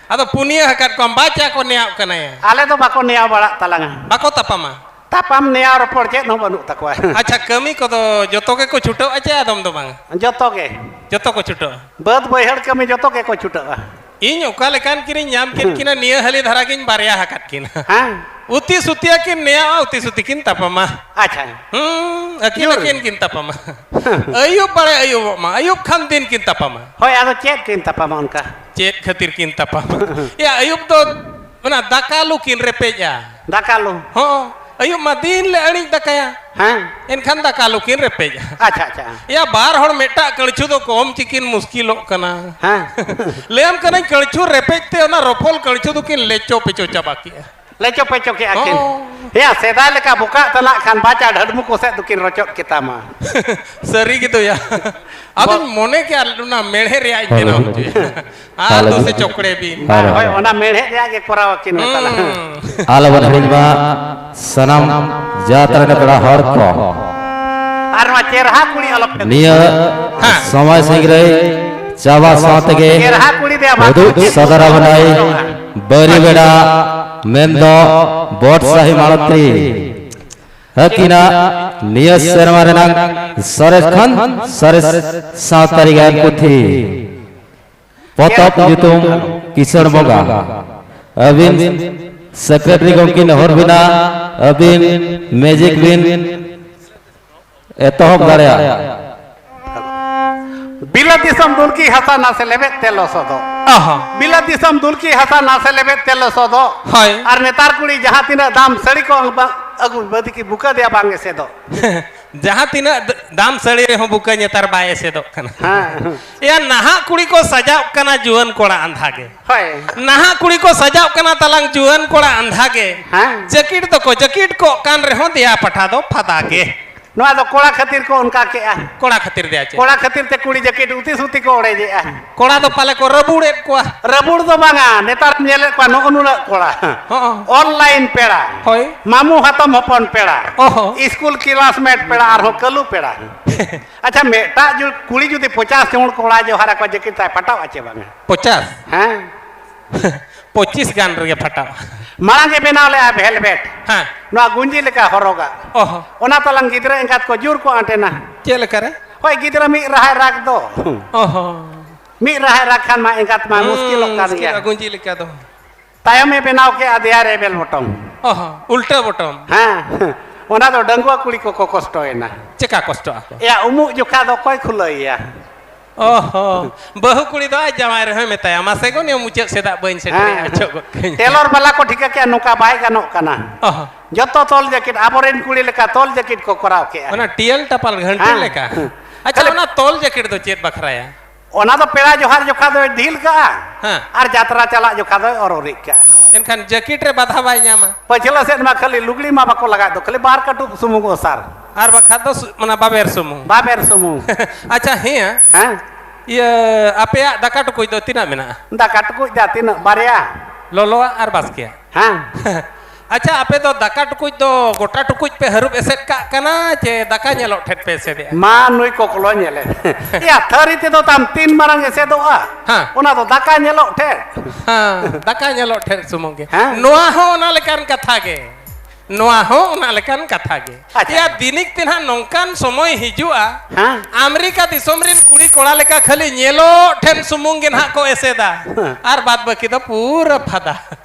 ᱟᱫᱚ ᱯᱩᱱᱭᱟᱹ ᱟᱠᱟᱫ ᱠᱚᱣᱟᱢ, ᱵᱟᱪᱟ ᱠᱚ ᱱᱮᱭᱟᱣ ᱠᱟᱱᱟᱭᱟ᱾ ᱟᱞᱮ ᱫᱚ ᱵᱟᱠᱚ ᱱᱮᱭᱟᱣ ᱵᱟᱲᱟᱜ ᱛᱟᱞᱟᱝᱟ᱾ ᱵᱟᱠᱚ ᱛᱟᱯᱟᱢᱟ? ᱛᱟᱯᱟᱢ ᱱᱮᱭᱟᱣ ᱨᱚᱯᱚᱲ ᱪᱮᱫ ᱦᱚᱸ ᱵᱟᱹᱱᱩᱜ ᱛᱟᱠᱚᱣᱟ᱾ ᱟᱪᱪᱷᱟ, ᱠᱟᱹᱢᱤ ᱠᱚᱫᱚ ᱡᱚᱛᱚ ᱜᱮᱠᱚ ᱪᱷᱩᱴᱟᱹᱜᱼᱟ ᱪᱮ ᱟᱫᱚᱢ ᱫᱚ ᱵᱟᱝ? ᱡᱚᱛᱚ ᱜᱮ᱾ ᱡᱚᱛᱚ ᱠᱚ ᱪᱷᱩᱴᱟᱹᱜᱼᱟ? ᱵᱟᱹᱫᱽ ᱵᱟᱹᱭᱦᱟᱹᱲ ᱠᱟᱹᱢᱤ ᱡᱚᱛᱚ ᱜᱮᱠᱚ ᱪᱷᱩᱴᱟᱹᱜᱼᱟ᱾ ᱤᱧ ᱚᱠᱟ ᱞᱮᱠᱟᱱ ᱠᱤᱱᱤᱧ ᱧᱟᱢ ᱠᱮᱫ ᱦᱩᱸ᱾ ᱠᱤᱱᱟ, ᱱᱤᱭᱟᱹ ᱦᱟᱹᱞᱤ ᱫᱷᱟᱨᱟ ᱜᱤᱧ ᱵᱟᱨᱭᱟ ᱟᱠᱟᱫ ᱠᱤᱱᱟ᱾ ᱦᱮᱸ᱾ ᱩᱛᱤ ᱥᱩᱛᱤᱭᱟ ᱠᱤᱱ ᱱᱮᱭᱟᱣᱟ, ᱩᱛᱤ ᱥᱩᱛᱤ ᱠᱤᱱ ᱛᱟᱯᱟᱢᱟ᱾ ᱟᱪᱪᱷᱟ᱾ ᱦᱩᱸ, ᱟᱹᱠᱤᱱ ᱡᱳᱨ᱾ ᱟᱹᱠᱤᱱ ᱠᱤᱱ ᱛᱟᱯᱟᱢᱟ᱾ ᱟᱹᱭᱩᱵ ᱵᱟᱲᱮ ᱟᱹᱭᱩᱵᱚᱜ ᱢᱟ, ᱟᱹᱭᱩᱵ ᱠᱷᱟᱱ ᱫᱤᱱ ᱠᱤᱱ ᱛᱟᱯᱟᱢᱟ᱾ ᱦᱳᱭ, ᱟᱫᱚ ᱪᱮᱫ ᱠᱤᱱ ᱛᱟᱯᱟᱢᱟ ᱚᱱᱠᱟ? ᱪᱮᱫ ᱠᱷᱟᱹᱛᱤᱨ ᱠᱤᱱ ᱛᱟᱯᱟᱢᱟ? ᱮᱭᱟ, ᱟᱹᱭᱩᱵ ᱫᱚ ᱚᱱᱟ ᱫᱟᱠᱟ ᱞᱩ ᱠᱤᱱ ᱨᱮᱯᱮᱡᱼᱟ᱾ ᱫᱟᱠᱟ ᱞᱩ? ᱦᱚᱸ, ᱟᱹᱭᱩᱵ ᱢᱟ ᱫᱤᱱ ᱞᱮ ᱟᱹᱬᱤᱡ ᱫᱟᱠᱟᱭᱟ᱾ ᱦᱮᱸ᱾ ᱮᱱᱠᱷᱟᱱ ᱫᱟᱠᱟ ᱞᱩ ᱠᱤᱱ ᱨᱮᱯᱮᱡᱼᱟ᱾ ᱟᱪᱪᱷᱟ, ᱟᱪᱪᱷᱟ᱾ ᱮᱭᱟ, ᱵᱟᱨ ᱦᱚᱲ ᱢᱤᱫᱴᱟᱜ ᱠᱟᱹᱲᱪᱷᱩ ᱫᱚ ᱠᱚᱢ ᱪᱤᱠᱤᱱ ᱢᱩᱥᱠᱤᱞᱚᱜ ᱠᱟᱱᱟ᱾ ᱦᱮᱸ᱾ ᱞᱟᱹᱭᱟᱢ ᱠᱟᱹᱱᱟᱹᱧ, ᱠᱟᱹᱲᱪᱷᱩ ᱨᱮᱯᱮᱡ ᱛᱮ ᱚᱱᱟ ᱨᱚᱯᱷᱚᱞ ᱠᱟᱹᱲᱪᱷᱩ ᱫᱚᱠᱤᱱ ᱞᱮᱪᱚ ᱯᱮᱪᱚ ᱪᱟᱵᱟ ᱠᱮᱜᱼᱟ᱾ ᱞᱮᱪᱚ ᱯᱮᱪᱚ ᱠᱮᱜᱼᱟ ᱠᱤᱱ᱾ ᱦᱚᱸ᱾ ᱦᱮᱸ, ᱥᱮᱫᱟᱭ ᱞᱮᱠᱟ ᱵᱚᱠᱟᱜ ᱛᱟᱱᱟᱜ ᱠᱷᱟᱱ ᱵᱟᱪᱟ ᱰᱷᱟᱹᱰᱢᱩ ᱠᱚ ᱥᱮᱫ ᱫᱚᱠᱤᱱ ᱨᱚᱪᱚᱫ ᱠᱮᱛᱟᱢᱟ᱾ ᱥᱟᱹᱨᱤ ᱜᱮ ᱫᱚᱭᱟ᱾ ᱟᱫᱚᱧ ᱢᱚᱱᱮ ᱠᱮᱜᱼᱟ ᱚᱱᱟ ᱢᱮᱬᱦᱮᱫ ᱨᱮᱭᱟᱜ ᱤᱧ ᱵᱮᱱᱟᱣ ᱦᱚᱪᱚᱭᱟ᱾ ᱟᱫᱚ ᱥᱮ ᱪᱚᱠᱲᱮ ᱵᱤᱱ᱾ ᱦᱳᱭ, ᱦᱳᱭ, ᱚᱱᱟ ᱢᱮᱬᱦᱮᱫ ᱨᱮᱭᱟᱜ ᱜᱮ ᱠᱚᱨᱟᱣ ᱟᱹᱠᱤᱱ ᱢᱮ ᱛᱟᱞᱟᱝ᱾ ᱦᱩᱸ᱾ ᱟᱞᱚᱵᱚᱱ ᱦᱤᱲᱤᱧ ᱢᱟ, ᱥᱟᱱᱟᱢ ᱡᱟᱛᱨᱟ ᱨᱮᱱ ᱯᱮᱲᱟ ᱦᱚᱲ ᱠᱚ᱾ ᱟᱨ ᱱᱚᱣᱟ ᱪᱮᱨᱦᱟ ᱠᱩᱲᱤ ᱟᱞᱚᱯᱮ ᱱᱤᱭᱟᱹ ᱦᱮᱸ᱾ ᱥᱚᱢᱚᱭ ᱥᱤᱝᱨᱟᱹᱭ ᱪᱟᱵᱟ ᱥᱟᱶ ᱛᱮᱜᱮ ᱪᱮᱨᱦᱟ ᱠᱩᱲᱤ ᱫᱮ ᱵᱟᱝ ᱩᱫᱩᱜ ᱥᱚᱫᱚᱨ ᱟᱵᱚᱱᱟᱭ ᱵᱟᱹᱨᱤ ᱵᱮᱲᱟ ᱢᱮᱱᱫᱚ ᱵᱚᱴ ᱥᱟᱹᱦᱤ ᱢᱟᱲᱚᱛᱨᱤ᱾ ᱦᱟᱹᱠᱤᱱᱟᱜ ᱱᱤᱭᱟᱹ ᱥᱮᱨᱢᱟ ᱨᱮᱱᱟᱜ ᱥᱚᱨᱮᱥ ᱠᱷᱚᱱ ᱥᱚᱨᱮᱥ ᱥᱟᱶᱛᱟᱨᱤ ᱜᱟᱭᱟᱱ ᱯᱩᱛᱷᱤ᱾ ᱯᱚᱛᱚᱵ ᱧᱩᱛᱩᱢ ᱠᱤᱥᱟᱹᱬ ᱵᱚᱸᱜᱟ᱾ ᱟᱹᱵᱤᱱ ᱥᱮᱠᱨᱮᱴᱟᱨᱤ ᱜᱚᱢᱠᱮ ᱱᱮᱦᱚᱨ ᱵᱤᱱᱟ, ᱟᱹᱵᱤᱱ ᱢᱮᱡᱤᱠ ᱵᱤᱱ ᱮᱛᱚᱦᱚᱵ ᱫᱟᱲᱮᱭᱟᱜᱼᱟ᱾ ᱵᱤᱞᱟᱹᱛ ᱫᱤᱥᱚᱢ ᱫᱩᱞᱠᱤ ᱦᱟᱥᱟ ᱱᱟᱥᱮ ᱞᱮᱵᱮᱫ ᱛᱮ ᱞᱚᱥᱚᱫᱚᱜ᱾ ᱚᱦᱚ᱾ ᱵᱤᱞᱟᱹᱛ ᱫᱤᱥᱚᱢ ᱫᱩᱞᱠᱤ ᱦᱟᱥᱟ ᱱᱟᱥᱮ ᱞᱮᱵᱮᱫ ᱛᱮ ᱞᱚᱥᱚᱫᱚᱜ᱾ ᱦᱳᱭ᱾ ᱟᱨ ᱱᱮᱛᱟᱨ ᱠᱩᱲᱤ ᱡᱟᱦᱟᱸ ᱛᱤᱱᱟᱹᱜ ᱫᱟᱢ ᱥᱟᱹᱲᱤ ᱠᱚ ᱵᱟᱝ ᱟᱹᱜᱩ ᱵᱟᱹᱫᱤ ᱠᱤ ᱵᱩᱠᱟᱹ ᱫᱮᱭᱟ ᱵᱟᱝ ᱮᱥᱮᱫᱚᱜ᱾ ᱡᱟᱦᱟᱸ ᱛᱤᱱᱟᱹᱜ ᱫᱟᱢ ᱥᱟᱹᱲᱤ ᱨᱮᱦᱚᱸ ᱵᱩᱠᱟᱹ ᱱᱮᱛᱟᱨ ᱵᱟᱭ ᱮᱥᱮᱫᱚᱜ ᱠᱟᱱᱟ᱾ ᱦᱮᱸ᱾ ᱮᱭᱟ, ᱱᱟᱦᱟᱜ ᱠᱩᱲᱤ ᱠᱚ ᱥᱟᱡᱟᱣ ᱠᱟᱱᱟ ᱡᱩᱣᱟᱹᱱ ᱠᱚᱲᱟ ᱟᱸᱫᱷᱟ ᱜᱮ᱾ ᱦᱳᱭ᱾ ᱱᱟᱦᱟᱜ ᱠᱩᱲᱤ ᱠᱚ ᱥᱟᱡᱟᱣ ᱠᱟᱱᱟ ᱛᱟᱞᱟᱝ ᱡᱩᱣᱟᱹᱱ ᱠᱚᱲᱟ ᱟᱸᱫᱷᱟ ᱜᱮ᱾ ᱦᱮᱸ᱾ ᱡᱟᱹᱠᱤᱴ ᱫᱚᱠᱚ ᱡᱟᱹᱠᱤᱴ ᱠᱚᱜ ᱠᱟᱱ ᱨᱮᱦᱚᱸ ᱫᱮᱭᱟ ᱯᱟᱴᱷᱟ ᱫᱚ ᱯᱷᱟᱫᱟ ᱜᱮ᱾ ᱱᱚᱣᱟ ᱫᱚ ᱠᱚᱲᱟ ᱠᱷᱟᱹᱛᱤᱨ ᱠᱚ ᱚᱱᱠᱟ ᱠᱮᱜᱼᱟ᱾ ᱠᱚᱲᱟ ᱠᱷᱟᱹᱛᱤᱨ ᱫᱮᱭᱟ ᱪᱮᱫ? ᱠᱚᱲᱟ ᱠᱷᱟᱹᱛᱤᱨ ᱛᱮ ᱠᱩᱲᱤ ᱡᱟᱹᱠᱤᱴ ᱩᱛᱤ ᱥᱩᱛᱤ ᱠᱚ ᱚᱲᱮᱡᱮᱜᱼᱟ᱾ ᱠᱚᱲᱟ ᱫᱚ ᱯᱟᱞᱮ ᱠᱚ ᱨᱟᱹᱵᱩᱲᱮᱫ ᱠᱚᱣᱟ᱾ ᱨᱟᱹᱵᱩᱲ ᱫᱚ ᱵᱟᱝᱟ, ᱱᱮᱛᱟᱨ ᱧᱮᱞᱮᱫ ᱠᱚᱣᱟ ᱱᱚᱜᱼᱚ ᱱᱩᱱᱟᱹᱜ ᱠᱚᱲᱟ᱾ ᱦᱚᱸ᱾ ᱚᱱᱞᱟᱭᱤᱱ ᱯᱮᱲᱟ᱾ ᱦᱳᱭ᱾ ᱢᱟᱢᱩ ᱦᱟᱛᱚᱢ ᱦᱚᱯᱚᱱ ᱯᱮᱲᱟ᱾ ᱚᱦᱚ᱾ ᱤᱥᱠᱩᱞ ᱠᱞᱟᱥᱢᱮᱴ ᱯᱮᱲᱟ, ᱟᱨᱦᱚᱸ ᱠᱟᱹᱞᱩ ᱯᱮᱲᱟ᱾ ᱟᱪᱪᱷᱟ, ᱢᱤᱫᱴᱟᱜ ᱡᱩ-, ᱠᱩᱲᱤ ᱡᱩᱫᱤ ᱯᱚᱪᱟᱥ ᱡᱚᱱ ᱠᱚᱲᱟ ᱡᱚᱦᱟᱨ ᱟᱠᱚᱣᱟ, ᱡᱟᱹᱠᱤᱴ ᱛᱟᱭ ᱯᱷᱟᱴᱟᱣ ᱟᱪᱮ ᱵᱟᱝᱟ? ᱯᱚᱪᱟᱥ? ᱦᱮᱸ᱾ ᱯᱚᱸᱪᱤᱥ ᱜᱟᱱ ᱨᱮᱜᱮ ᱯᱷᱟᱴᱟᱣᱟ᱾ ᱢᱟᱲᱟᱝ ᱮ ᱵᱮᱱᱟᱣ ᱞᱮᱜᱼᱟ ᱵᱷᱮᱞᱵᱷᱮᱴ᱾ ᱦᱮᱸ᱾ ᱱᱚᱣᱟ ᱜᱩᱸᱡᱤ ᱞᱮᱠᱟ ᱦᱚᱨᱚᱜᱟ᱾ ᱚᱦᱚ᱾ ᱚᱱᱟ ᱛᱟᱞᱟᱝ ᱜᱤᱫᱽᱨᱟᱹ ᱮᱸᱜᱟᱛ ᱠᱚ ᱡᱳᱨ ᱠᱚ ᱟᱸᱴᱮᱱᱟ᱾ ᱪᱮᱫ ᱞᱮᱠᱟ ᱨᱮ? ᱦᱳᱭ, ᱜᱤᱫᱽᱨᱟᱹ ᱢᱤᱫ ᱨᱟᱦᱟᱭ ᱨᱟᱜᱽ ᱫᱚ᱾ ᱚᱦᱚ᱾ ᱢᱤᱫ ᱨᱟᱦᱟᱭ ᱨᱟᱜᱽ ᱠᱷᱟᱱ ᱢᱟ ᱮᱸᱜᱟᱛ ᱢᱟ ᱦᱩᱸ, ᱢᱩᱥᱠᱤᱞᱚᱜ ᱠᱟᱱ ᱜᱮᱭᱟ᱾ ᱢᱩᱥᱠᱤᱞᱚᱜᱼᱟ ᱜᱩᱸᱡᱤ ᱞᱮᱠᱟ ᱫᱚ᱾ ᱛᱟᱭᱚᱢᱮ ᱵᱮᱱᱟᱣ ᱠᱮᱜᱼᱟ ᱫᱮᱭᱟ ᱨᱮ ᱮᱵᱮᱞ ᱯᱚᱴᱚᱢ᱾ ᱚᱦᱚ, ᱩᱞᱴᱟᱹ ᱯᱚᱴᱚᱢ᱾ ᱦᱮᱸ, ᱚᱱᱟ ᱫᱚ ᱰᱟᱺᱜᱩᱣᱟᱹ ᱠᱩᱲᱤ ᱠᱚᱠᱚ ᱠᱚᱥᱴᱚᱭᱮᱱᱟ᱾ ᱪᱮᱠᱟ ᱠᱚᱥᱴᱚᱜᱼᱟ ᱠᱚ? ᱮᱭᱟ, ᱩᱢᱩᱜ ᱡᱚᱠᱷᱟ ᱫᱚ ᱚᱠᱚᱭ ᱠᱷᱩᱞᱟᱹᱣᱮᱭᱟ? ᱚᱦᱚ, ᱵᱟᱹᱦᱩ ᱠᱩᱲᱤ ᱫᱚ ᱟᱡ ᱡᱟᱶᱟᱭ ᱨᱮᱦᱚᱸᱭ ᱢᱮᱛᱟᱭᱟ, "ᱢᱟᱥᱮ ᱜᱚ, ᱱᱤᱭᱟᱹ ᱢᱩᱪᱟᱹᱫ ᱥᱮᱫᱟᱜ ᱵᱟᱹᱧ ᱥᱮᱴᱮᱨᱮᱜᱼᱟ, ᱦᱮᱸ᱾ ᱪᱚᱜ ᱜᱚᱫ ᱠᱟᱹᱧ ᱢᱮ᱾" ᱴᱮᱞᱚᱨ ᱵᱟᱞᱟ ᱠᱚ ᱴᱷᱤᱠᱟᱹ ᱠᱮᱜᱼᱟ, ᱱᱚᱝᱠᱟ ᱵᱟᱭ ᱜᱟᱱᱚᱜ ᱠᱟᱱᱟ᱾ ᱚᱦᱚ᱾ ᱡᱚᱛᱚ ᱛᱚᱞ ᱡᱟᱹᱠᱤᱴ, ᱟᱵᱚᱨᱮᱱ ᱠᱩᱲᱤ ᱞᱮᱠᱟ ᱛᱚᱞ ᱡᱟᱹᱠᱤᱴ ᱠᱚ ᱠᱚᱨᱟᱣ ᱠᱮᱜᱼᱟ᱾ ᱚᱱᱟ ᱴᱤᱭᱮᱞ ᱴᱟᱯᱟᱞ ᱜᱷᱟᱹᱱᱴᱤ ᱦᱮᱸ᱾ ᱞᱮᱠᱟ᱾ ᱟᱪᱪᱷᱟ, ᱠᱷᱟᱹᱞᱤ ᱚᱱᱟ ᱛᱚᱞ ᱡᱟᱹᱠᱤᱴ ᱫᱚ ᱪᱮᱫ ᱵᱟᱠᱷᱨᱟᱭᱟ? ᱚᱱᱟ ᱫᱚ ᱯᱮᱲᱟ ᱡᱚᱦᱟᱨ ᱡᱚᱠᱷᱟ ᱫᱚᱭ ᱰᱷᱤᱞ ᱠᱟᱜᱼᱟ᱾ ᱦᱮᱸ᱾ ᱟᱨ ᱡᱟᱛᱨᱟ ᱪᱟᱞᱟᱜ ᱡᱚᱠᱷᱟ ᱫᱚᱭ ᱚᱨᱚᱨᱤᱡ ᱠᱟᱜᱼᱟ᱾ ᱮᱱᱠᱷᱟᱱ ᱡᱟᱹᱠᱤᱴ ᱨᱮ ᱵᱟᱫᱷᱟ ᱵᱟᱭ ᱧᱟᱢᱟ᱾ ᱯᱟᱹᱪᱷᱞᱟᱹ ᱥᱮᱫ ᱢᱟ ᱠᱷᱟᱹᱞᱤ ᱞᱩᱜᱽᱲᱤ ᱢᱟ ᱵᱟᱠᱚ ᱞᱟᱜᱟᱜ ᱫᱚ, ᱠᱷᱟᱹᱞᱤ ᱵᱟᱨ ᱠᱟᱹᱴᱩᱵ ᱥᱩᱢᱩᱝ ᱚᱥᱟᱨ᱾ ᱟᱨ ᱵᱟᱠᱷᱟᱱ ᱫᱚ ᱥᱩ-, ᱚᱱᱟ ᱵᱟᱵᱮᱨ ᱥᱩᱢᱩᱝ᱾ ᱵᱟᱵᱮᱨ ᱥᱩᱢᱩᱝ᱾ ᱟᱪᱪᱷᱟ, ᱦᱮᱸ᱾ ᱦᱮᱸ᱾ ᱤᱭᱟᱹ, ᱟᱯᱮᱭᱟᱜ ᱫᱟᱠᱟ ᱴᱩᱠᱩᱡ ᱫᱚ ᱛᱤᱱᱟᱹᱜ ᱢᱮᱱᱟᱜᱼᱟ? ᱫᱟᱠᱟ ᱴᱩᱠᱩᱡ ᱫᱚ ᱛᱤᱱᱟᱹᱜ? ᱵᱟᱨᱭᱟ᱾ ᱞᱚᱞᱚᱣᱟᱜ ᱟᱨ ᱵᱟᱥᱠᱮᱭᱟᱜ᱾ ᱦᱮᱸ᱾ ᱟᱪᱪᱷᱟ, ᱟᱯᱮ ᱫᱚ ᱫᱟᱠᱟ ᱴᱩᱠᱩᱡ ᱫᱚ ᱜᱚᱴᱟ ᱴᱩᱠᱩᱡ ᱯᱮ ᱦᱟᱹᱨᱩᱵ ᱮᱥᱮᱫ ᱠᱟᱜ ᱠᱟᱱᱟ ᱪᱮ ᱫᱟᱠᱟ ᱧᱮᱞᱚᱜ ᱴᱷᱮᱱ ᱯᱮ ᱮᱥᱮᱫᱮᱜᱼᱟ? ᱢᱟ ᱱᱩᱭ ᱠᱚᱠᱞᱚ ᱧᱮᱞᱮ᱾ ᱮᱭᱟ, ᱛᱷᱟᱹᱨᱤ ᱛᱮᱫᱚ ᱛᱟᱢ ᱛᱤᱱ ᱢᱟᱨᱟᱝ ᱮᱥᱮᱫᱚᱜᱼᱟ? ᱦᱮᱸ᱾ ᱚᱱᱟ ᱫᱚ ᱫᱟᱠᱟ ᱧᱮᱞᱚᱜ ᱴᱷᱮᱱ᱾ ᱦᱮᱸ, ᱫᱟᱠᱟ ᱧᱮᱞᱚᱜ ᱴᱷᱮᱱ ᱥᱩᱢᱩᱝ ᱜᱮ᱾ ᱦᱮᱸ᱾ ᱱᱚᱣᱟ ᱦᱚᱸ ᱚᱱᱟ ᱞᱮᱠᱟᱱ ᱠᱟᱛᱷᱟ ᱜᱮ᱾ ᱱᱚᱣᱟ ᱦᱚᱸ ᱚᱱᱟ ᱞᱮᱠᱟᱱ ᱠᱟᱛᱷᱟ ᱜᱮ᱾ ᱟᱪᱪᱷᱟ᱾ ᱮᱭᱟ, ᱵᱤᱱᱤᱠ ᱛᱮ ᱱᱟᱦᱟᱜ ᱱᱚᱝᱠᱟᱱ ᱥᱚᱢᱚᱭ ᱦᱤᱡᱩᱜᱼᱟ, ᱦᱮᱸ᱾ ᱟᱢᱮᱨᱤᱠᱟ ᱫᱤᱥᱚᱢ ᱨᱮᱱ ᱠᱩᱲᱤ ᱠᱚᱲᱟ ᱞᱮᱠᱟ ᱠᱷᱟᱹᱞᱤ ᱧᱮᱞᱚᱜ ᱴᱷᱮᱱ ᱥᱩᱢᱩᱝ ᱜᱮ ᱱᱟᱦᱟᱜ ᱠᱚ ᱮᱥᱮᱫᱟ᱾ ᱦᱮᱸ᱾ ᱟᱨ ᱵᱟᱫ ᱵᱟᱹᱠᱤ ᱫᱚ ᱯᱩᱨᱟᱹ ᱯᱷᱟᱫᱟ᱾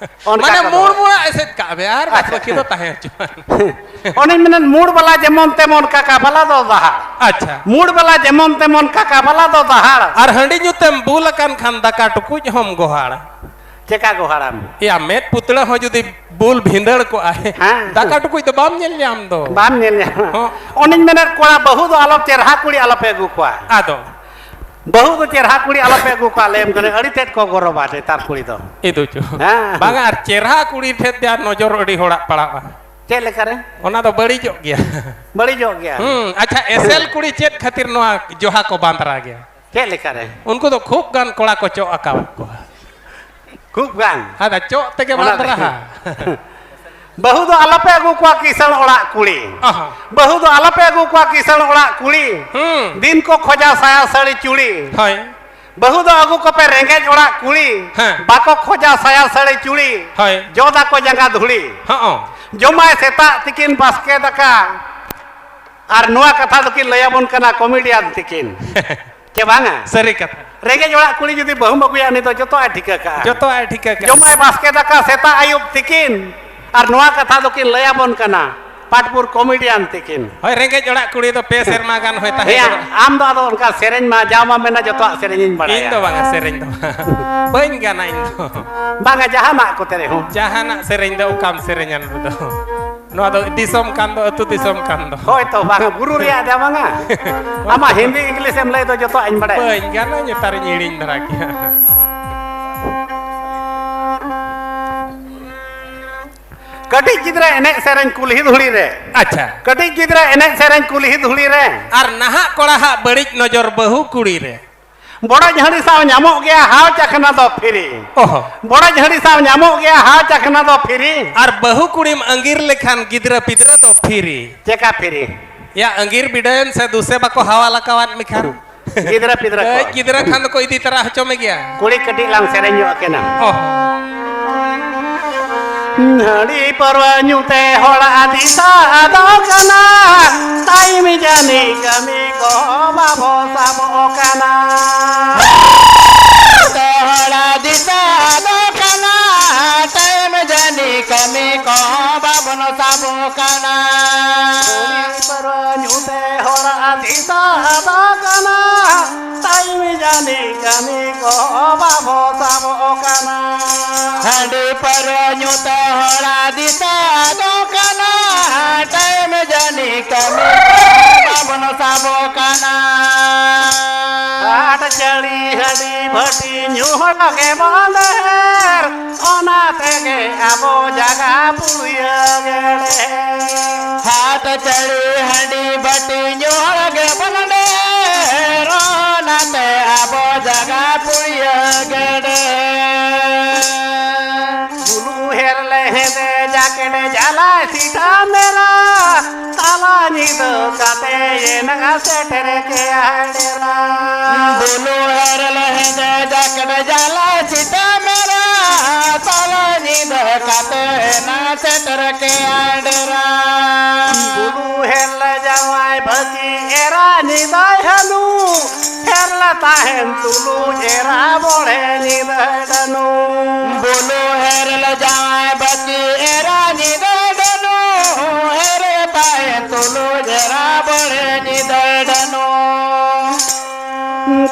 ᱚᱱᱠᱟ ᱢᱟᱱᱮ ᱠᱚ ᱫᱚ᱾ ᱢᱩᱲ ᱢᱩᱲᱟᱜ ᱮᱥᱮᱫ ᱠᱟᱜ ᱢᱮ, ᱟᱨ ᱵᱟᱫ ᱟᱪᱪᱷᱟ᱾ ᱵᱟᱹᱠᱤ ᱫᱚ ᱛᱟᱦᱮᱸ ᱦᱚᱪᱚᱣᱟᱱ᱾ ᱚᱱᱮᱧ ᱢᱮᱱᱮᱫ, ᱢᱩᱲ ᱵᱟᱞᱟ ᱡᱮᱢᱚᱱ ᱛᱮᱢᱚᱱ ᱠᱟᱠᱟ ᱵᱟᱞᱟ ᱫᱚ ᱫᱟᱦᱟᱲ᱾ ᱟᱪᱪᱷᱟ᱾ ᱢᱩᱲ ᱵᱟᱞᱟ ᱡᱮᱢᱚᱱ ᱛᱮᱢᱚᱱ ᱠᱟᱠᱟ ᱵᱟᱞᱟ ᱫᱚ ᱫᱟᱦᱟᱲ᱾ ᱟᱨ ᱦᱟᱺᱰᱤ ᱧᱩ ᱛᱮᱢ ᱵᱩᱞ ᱟᱠᱟᱱ ᱠᱷᱟᱱ ᱫᱟᱠᱟ ᱴᱩᱠᱩᱡ ᱦᱚᱸᱢ ᱜᱚᱦᱟᱲ᱾ ᱪᱮᱠᱟ ᱜᱚᱦᱟᱲᱟᱢ? ᱮᱭᱟ, ᱢᱮᱫ ᱯᱩᱛᱲᱟᱹ ᱦᱚᱸ ᱡᱩᱫᱤ ᱵᱩᱞ ᱵᱷᱤᱸᱫᱟᱹᱲ ᱠᱚᱜᱼᱟᱭ, ᱦᱮᱸ᱾ ᱫᱟᱠᱟ ᱴᱩᱠᱩᱡ ᱫᱚ ᱵᱟᱢ ᱧᱮᱞ ᱧᱟᱢ ᱫᱚ᱾ ᱵᱟᱢ ᱧᱮᱞ ᱧᱟᱢᱟ᱾ ᱦᱚᱸ᱾ ᱚᱱᱮᱧ ᱢᱮᱱᱮᱫ, ᱠᱚᱲᱟ ᱵᱟᱹᱦᱩ ᱫᱚ ᱟᱞᱚ, ᱪᱮᱨᱦᱟ ᱠᱩᱲᱤ ᱟᱞᱚᱯᱮ ᱟᱹᱜᱩ ᱠᱚᱣᱟ᱾ ᱟᱫᱚ? ᱵᱟᱹᱦᱩ ᱫᱚ ᱪᱮᱨᱦᱟ ᱠᱩᱲᱤ ᱟᱞᱚᱯᱮ ᱟᱹᱜᱩ ᱠᱚᱣᱟ, ᱞᱟᱹᱭᱟᱢ ᱠᱟᱹᱱᱟᱹᱧ, ᱟᱹᱰᱤ ᱛᱮᱫ ᱠᱚ ᱜᱚᱨᱚᱵᱟ ᱱᱮᱛᱟᱨ ᱠᱩᱲᱤ ᱫᱚ᱾ ᱤᱫᱩ ᱪᱚ᱾ ᱦᱮᱸ᱾ ᱵᱟᱝᱟ, ᱟᱨ ᱪᱮᱨᱦᱟ ᱠᱩᱲᱤ ᱴᱷᱮᱱ ᱫᱚ ᱟᱨ ᱱᱚᱡᱚᱨ ᱟᱹᱰᱤ ᱦᱚᱲᱟᱜ ᱯᱟᱲᱟᱜᱼᱟ᱾ ᱪᱮᱫ ᱞᱮᱠᱟᱨᱮ? ᱚᱱᱟ ᱫᱚ ᱵᱟᱹᱲᱤᱡᱚᱜ ᱜᱮᱭᱟ᱾ ᱵᱟᱹᱲᱤᱡᱚᱜ ᱜᱮᱭᱟ᱾ ᱦᱩᱸ, ᱟᱪᱪᱷᱟ, ᱮᱥᱮᱞ ᱠᱩᱲᱤ ᱪᱮᱫ ᱠᱷᱟᱹᱛᱤᱨ ᱱᱚᱣᱟ ᱡᱚᱦᱟ ᱠᱚ ᱵᱟᱸᱫᱽᱨᱟ ᱜᱮᱭᱟ? ᱪᱮᱫ ᱞᱮᱠᱟᱨᱮ? ᱩᱱᱠᱩ ᱫᱚ ᱠᱷᱩᱵ ᱜᱟᱱ ᱠᱚᱲᱟ ᱠᱚ ᱪᱚᱜ ᱟᱠᱟᱣᱟᱫ ᱠᱚᱣᱟ᱾ ᱠᱷᱩᱵ ᱜᱟᱱ? ᱟᱫᱚ ᱪᱚᱜ ᱛᱮᱜᱮ ᱚᱱᱟ ᱵᱟᱸᱫᱽᱨᱟ᱾ ᱵᱟᱹᱦᱩ ᱫᱚ ᱟᱞᱚᱯᱮ ᱟᱹᱜᱩ ᱠᱚᱣᱟ ᱠᱤᱥᱟᱹᱬ ᱚᱲᱟᱜ ᱠᱩᱲᱤ᱾ ᱚᱦᱚᱸ᱾ ᱵᱟᱹᱦᱩ ᱫᱚ ᱟᱞᱚᱯᱮ ᱟᱹᱜᱩ ᱠᱚᱣᱟ ᱠᱤᱥᱟᱹᱬ ᱚᱲᱟᱜ ᱠᱩᱲᱤ᱾ ᱦᱩᱸ᱾ ᱫᱤᱱ ᱠᱚ ᱠᱷᱚᱡᱟ ᱥᱟᱭᱟ ᱥᱟᱹᱲᱤ ᱪᱩᱲᱤ᱾ ᱦᱳᱭ᱾ ᱵᱟᱹᱦᱩ ᱫᱚ ᱟᱹᱜᱩ ᱠᱚᱯᱮ ᱨᱮᱸᱜᱮᱡ ᱚᱲᱟᱜ ᱠᱩᱲᱤ᱾ ᱦᱮᱸ᱾ ᱵᱟᱠᱚ ᱠᱷᱚᱡᱟ ᱥᱟᱭᱟ ᱥᱟᱹᱲᱤ ᱪᱩᱲᱤ᱾ ᱦᱳᱭ᱾ ᱡᱚᱫᱟ ᱠᱚ ᱡᱟᱸᱜᱟ ᱫᱷᱩᱲᱤ᱾ ᱦᱚᱸ᱾ ᱡᱚᱢᱟᱭ ᱥᱮᱛᱟᱜ ᱛᱤᱠᱤᱱ ᱵᱟᱥᱠᱮ ᱫᱟᱠᱟ᱾ ᱟᱨ ᱱᱚᱣᱟ ᱠᱟᱛᱷᱟ ᱫᱚᱠᱤᱱ ᱞᱟᱹᱭᱟᱵᱚᱱ ᱠᱟᱱᱟ comedian ᱛᱤᱠᱤᱱ᱾ ᱪᱮ ᱵᱟᱝᱟ? ᱥᱟᱹᱨᱤ ᱠᱟᱛᱷᱟ᱾ ᱨᱮᱸᱜᱮᱡ ᱚᱲᱟᱜ ᱠᱩᱲᱤ ᱡᱩᱫᱤ ᱵᱟᱹᱦᱩᱢ ᱟᱹᱜᱩᱭᱟ, ᱩᱱᱤ ᱫᱚ ᱡᱚᱛᱚᱣᱟᱜ ᱮ ᱴᱷᱤᱠᱟᱹ ᱠᱟᱜᱼᱟ᱾ ᱡᱚᱛᱚᱣᱟᱜ ᱮ ᱴᱷᱤᱠᱟᱹ ᱠᱟᱜᱼᱟ᱾ ᱡᱚᱢᱟᱭ ᱵᱟᱥᱠᱮ ᱫᱟᱠᱟ ᱥᱮᱛᱟᱜ ᱟᱹᱭᱩᱵ ᱛᱤᱠᱤᱱ᱾ ᱟᱨ ᱱᱚᱣᱟ ᱠᱟᱛᱷᱟ ᱫᱚᱠᱤᱱ ᱞᱟᱹᱭᱟᱵᱚᱱ ᱠᱟᱱᱟ ᱯᱟᱴᱯᱩᱨ comedian ᱛᱤᱠᱤᱱ᱾ ᱦᱳᱭ, ᱨᱮᱸᱜᱮᱡ ᱚᱲᱟᱜ ᱠᱩᱲᱤ ᱫᱚ ᱯᱮ ᱥᱮᱨᱢᱟ ᱜᱟᱱ ᱦᱳᱭ ᱛᱟᱦᱮᱸ ᱦᱮᱸᱭᱟ, ᱠᱟᱱᱟ᱾ ᱟᱢ ᱫᱚ ᱟᱫᱚ ᱚᱱᱠᱟ ᱥᱮᱨᱮᱧ ᱢᱟ, ᱡᱟᱣ ᱢᱟ ᱢᱮᱱᱟ ᱡᱚᱛᱚᱣᱟᱜ ᱥᱮᱨᱮᱧ ᱤᱧ ᱵᱟᱲᱟᱭᱟ᱾ ᱤᱧ ᱫᱚ ᱵᱟᱝᱟ, ᱥᱮᱨᱮᱧ ᱫᱚ ᱵᱟᱹᱧ ᱜᱟᱱᱟ ᱤᱧ ᱫᱚ᱾ ᱵᱟᱝᱟ, ᱡᱟᱦᱟᱱᱟᱜ ᱠᱚᱛᱮ ᱨᱮᱦᱚᱸ᱾ ᱡᱟᱦᱟᱱᱟᱜ ᱥᱮᱨᱮᱧ ᱫᱚ ᱚᱠᱟᱢ ᱥᱮᱨᱮᱧᱟ ᱱᱚᱰᱮ ᱫᱚ? ᱱᱚᱣᱟ ᱫᱚ ᱫᱤᱥᱚᱢ ᱠᱟᱱ ᱫᱚ, ᱟᱹᱛᱩ ᱫᱤᱥᱚᱢ ᱠᱟᱱ ᱫᱚ᱾ ᱦᱳᱭ ᱛᱚ, ᱵᱟᱝᱟ, ᱵᱩᱨᱩ ᱨᱮᱭᱟᱜ ᱫᱚ ᱵᱟᱝᱟ᱾ ᱟᱢᱟᱜ ᱦᱤᱱᱫᱤ ᱤᱝᱞᱤᱥ ᱮᱢ ᱞᱟᱹᱭ ᱫᱚ ᱡᱚᱛᱚᱣᱟᱜ ᱤᱧ ᱵᱟᱲᱟᱭᱟ᱾ ᱵᱟᱹᱧ ᱜᱟᱱᱟ, ᱱᱮᱛᱟᱨᱤᱧ ᱦᱤᱲᱤᱧ ᱫᱷᱟᱨᱟ ᱠᱮᱜᱼᱟ᱾ ᱠᱟᱹᱴᱤᱡ ᱜᱤᱫᱽᱨᱟᱹ ᱮᱱᱮᱡ ᱥᱮᱨᱮᱧ ᱠᱩᱞᱦᱤ ᱫᱷᱩᱲᱤ ᱨᱮ᱾ ᱟᱪᱪᱷᱟ᱾ ᱠᱟᱹᱴᱤᱡ ᱜᱤᱫᱽᱨᱟᱹ ᱮᱱᱮᱡ ᱥᱮᱨᱮᱧ ᱠᱩᱞᱦᱤ ᱫᱷᱩᱲᱤ ᱨᱮ᱾ ᱟᱨ ᱱᱟᱦᱟᱜ ᱠᱚᱲᱟ ᱦᱟᱜ ᱵᱟᱹᱲᱤᱡ ᱱᱚᱡᱚᱨ ᱵᱟᱹᱦᱩ ᱠᱩᱲᱤ ᱨᱮ᱾ ᱵᱚᱲᱚᱡ ᱦᱟᱺᱰᱤ ᱥᱟᱶ ᱧᱟᱢᱚᱜ ᱜᱮᱭᱟ ᱦᱟᱣ ᱪᱟᱠᱷᱱᱟ ᱫᱚ ᱯᱷᱤᱨᱤ᱾ ᱚᱦᱚ᱾ ᱵᱚᱲᱚᱡ ᱦᱟᱺᱰᱤ ᱥᱟᱶ ᱧᱟᱢᱚᱜ ᱜᱮᱭᱟ ᱦᱟᱣ ᱪᱟᱠᱷᱱᱟ ᱫᱚ ᱯᱷᱤᱨᱤ᱾ ᱟᱨ ᱵᱟᱹᱦᱩ ᱠᱩᱲᱤᱢ ᱟᱸᱜᱤᱨ ᱞᱮᱠᱷᱟᱱ ᱜᱤᱫᱽᱨᱟᱹ ᱯᱤᱫᱽᱨᱟᱹ ᱫᱚ ᱯᱷᱤᱨᱤ᱾ ᱪᱮᱠᱟ ᱯᱷᱤᱨᱤ? ᱭᱟ, ᱟᱸᱜᱤᱨ ᱵᱤᱰᱟᱹᱣᱮᱢ ᱥᱮ ᱫᱩᱥᱮ ᱵᱟᱠᱚ ᱦᱟᱣᱟᱞ ᱟᱠᱟᱣᱟᱫ ᱢᱮ ᱠᱷᱟᱱ᱾ ᱜᱤᱫᱽᱨᱟᱹ ᱯᱤᱫᱽᱨᱟᱹ ᱠᱚ᱾ ᱠᱟᱹᱡ ᱜᱤᱫᱽᱨᱟᱹ ᱠᱷᱟᱱ ᱫᱚᱠᱚ ᱤᱫᱤ ᱛᱟᱨᱟ ᱦᱚᱪᱚ ᱢᱮ ᱜᱮᱭᱟ᱾ ᱠᱩᱲᱤ ᱠᱟᱹᱴᱤᱡ ᱞᱟᱝ ᱥᱮᱨᱮᱧ ᱧᱚᱜ ᱠᱤᱱᱟ᱾ ᱚᱦᱚ᱾ ᱦᱟᱺᱰᱤ ᱯᱟᱹᱨᱣᱟᱹ ᱧᱩ ᱛᱮ ᱦᱚᱲᱟᱜ ᱫᱤᱥᱟᱹ ᱟᱫᱚᱜ ᱠᱟᱱᱟ᱾ ᱴᱟᱭᱤᱢ ᱡᱟᱹᱱᱤᱡ ᱠᱟᱹᱢᱤ ᱠᱚ ᱵᱟᱵᱚ ᱥᱟᱵᱚᱜ ᱠᱟᱱᱟ᱾ ᱛᱮ ᱦᱚᱲᱟᱜ ᱫᱤᱥᱟᱹ ᱟᱫᱚᱜ ᱠᱟᱱᱟ᱾ ᱴᱟᱭᱤᱢ ᱡᱟᱹᱱᱤᱡ ᱠᱟᱹᱢᱤ ᱠᱚ ᱵᱟᱵᱚᱱ ᱥᱟᱵᱚᱜ ᱠᱟᱱᱟ᱾ ᱦᱟᱺᱰᱤ ᱯᱟᱹᱨᱣᱟᱹ ᱧᱩ ᱛᱮ ᱦᱚᱲᱟᱜ ᱫᱤᱥᱟᱹ ᱟᱫᱚᱜ ᱠᱟᱱᱟ᱾ ᱴᱟᱭᱤᱢ ᱡᱟᱹᱱᱤᱡ ᱠᱟᱹᱢᱤ ᱠᱚ ᱵᱟᱵᱚ ᱥᱟᱵᱚᱜ ᱠᱟᱱᱟ᱾ ᱦᱟᱺᱰᱤ ᱯᱟᱹᱨᱣᱟᱹ ᱧᱩ ᱛᱮ ᱦᱚᱲᱟᱜ ᱫᱤᱥᱟᱹ ᱟᱫᱚᱜ ᱠᱟᱱᱟ᱾ ᱴᱟᱭᱤᱢ ᱡᱟᱹᱱᱤᱡ ᱠᱟᱹᱢᱤ ᱠᱚ ᱵᱟᱵᱚᱱ ᱥᱟᱵᱚᱜ ᱠᱟᱱᱟ᱾ ᱦᱟᱴ ᱪᱟᱹᱲᱤ ᱦᱟᱺᱰᱤ ᱵᱷᱟᱹᱴᱤ ᱧᱩ ᱦᱚᱲ ᱜᱮ ᱵᱚᱱ ᱰᱷᱮᱨ᱾ ᱚᱱᱟ ᱛᱮᱜᱮ ᱟᱵᱚ ᱡᱟᱜᱟ ᱯᱩᱲᱤᱭᱟᱹ ᱜᱮᱰᱮ᱾ ᱦᱟᱴ ᱪᱟᱹᱲᱤ ᱦᱟᱺᱰᱤ ᱵᱟᱹᱴᱤ ᱧᱩ ᱦᱚᱲ ᱜᱮ ᱵᱚᱱ ᱰᱷᱮᱨ, ᱚᱱᱟᱛᱮ ᱟᱵᱚ ᱡᱟᱜᱟ ᱯᱩᱲᱤᱭᱟᱹ ᱜᱮᱰᱮ᱾ ᱵᱩᱞᱩ ᱦᱮᱨ ᱞᱮ ᱦᱮᱸᱫᱮ ᱡᱟᱠᱮᱴ ᱡᱟᱞᱟᱭ ᱥᱤᱴᱷᱟ ᱢᱮᱨᱟ, ᱛᱟᱞᱟ ᱧᱤᱫᱟᱹ ᱠᱟᱛᱮ ᱮᱱᱟᱝ ᱥᱮᱴᱮᱨ ᱠᱮᱜᱼᱟᱭ ᱰᱮᱨᱟ᱾ ᱵᱩᱞᱩ ᱦᱮᱨ ᱞᱮ ᱦᱮᱸᱫᱮ ᱡᱟᱠᱮᱴ ᱡᱟᱞᱟᱭ ᱥᱤᱴᱷᱟ ᱢᱮᱨᱟ, ᱛᱟᱞᱟ ᱧᱤᱫᱟᱹ ᱠᱟᱛᱮ ᱮᱱᱟᱝ ᱥᱮᱴᱮᱨ ᱠᱮᱜᱼᱟᱭ ᱰᱮᱨᱟ᱾ ᱵᱩᱞᱩ ᱦᱮᱨ ᱞᱮ ᱡᱟᱶᱟᱭ ᱵᱷᱟᱹᱜᱤ ᱮᱨᱟ ᱧᱤᱫᱟᱹᱭ ᱦᱟᱹᱱᱩ, ᱦᱮᱨ ᱞᱮ ᱛᱟᱦᱮᱱ ᱛᱩᱞᱩᱡ ᱮᱨᱟ ᱵᱚᱲᱮ ᱧᱤᱫᱟᱹ ᱰᱟᱹᱱᱩ᱾ ᱵᱩᱞᱩ ᱦᱮᱨ ᱞᱮ ᱡᱟᱶᱟᱭ ᱵᱟᱹᱠᱤ ᱮᱨᱟ ᱧᱤᱫᱟᱹ ᱰᱟᱹᱱᱩ, ᱦᱮᱨ ᱛᱟᱦᱮᱱ ᱛᱩᱞᱩᱡ ᱮᱨᱟ ᱵᱚᱲᱮ ᱧᱤᱫᱟᱹ ᱰᱟᱹᱱᱩ᱾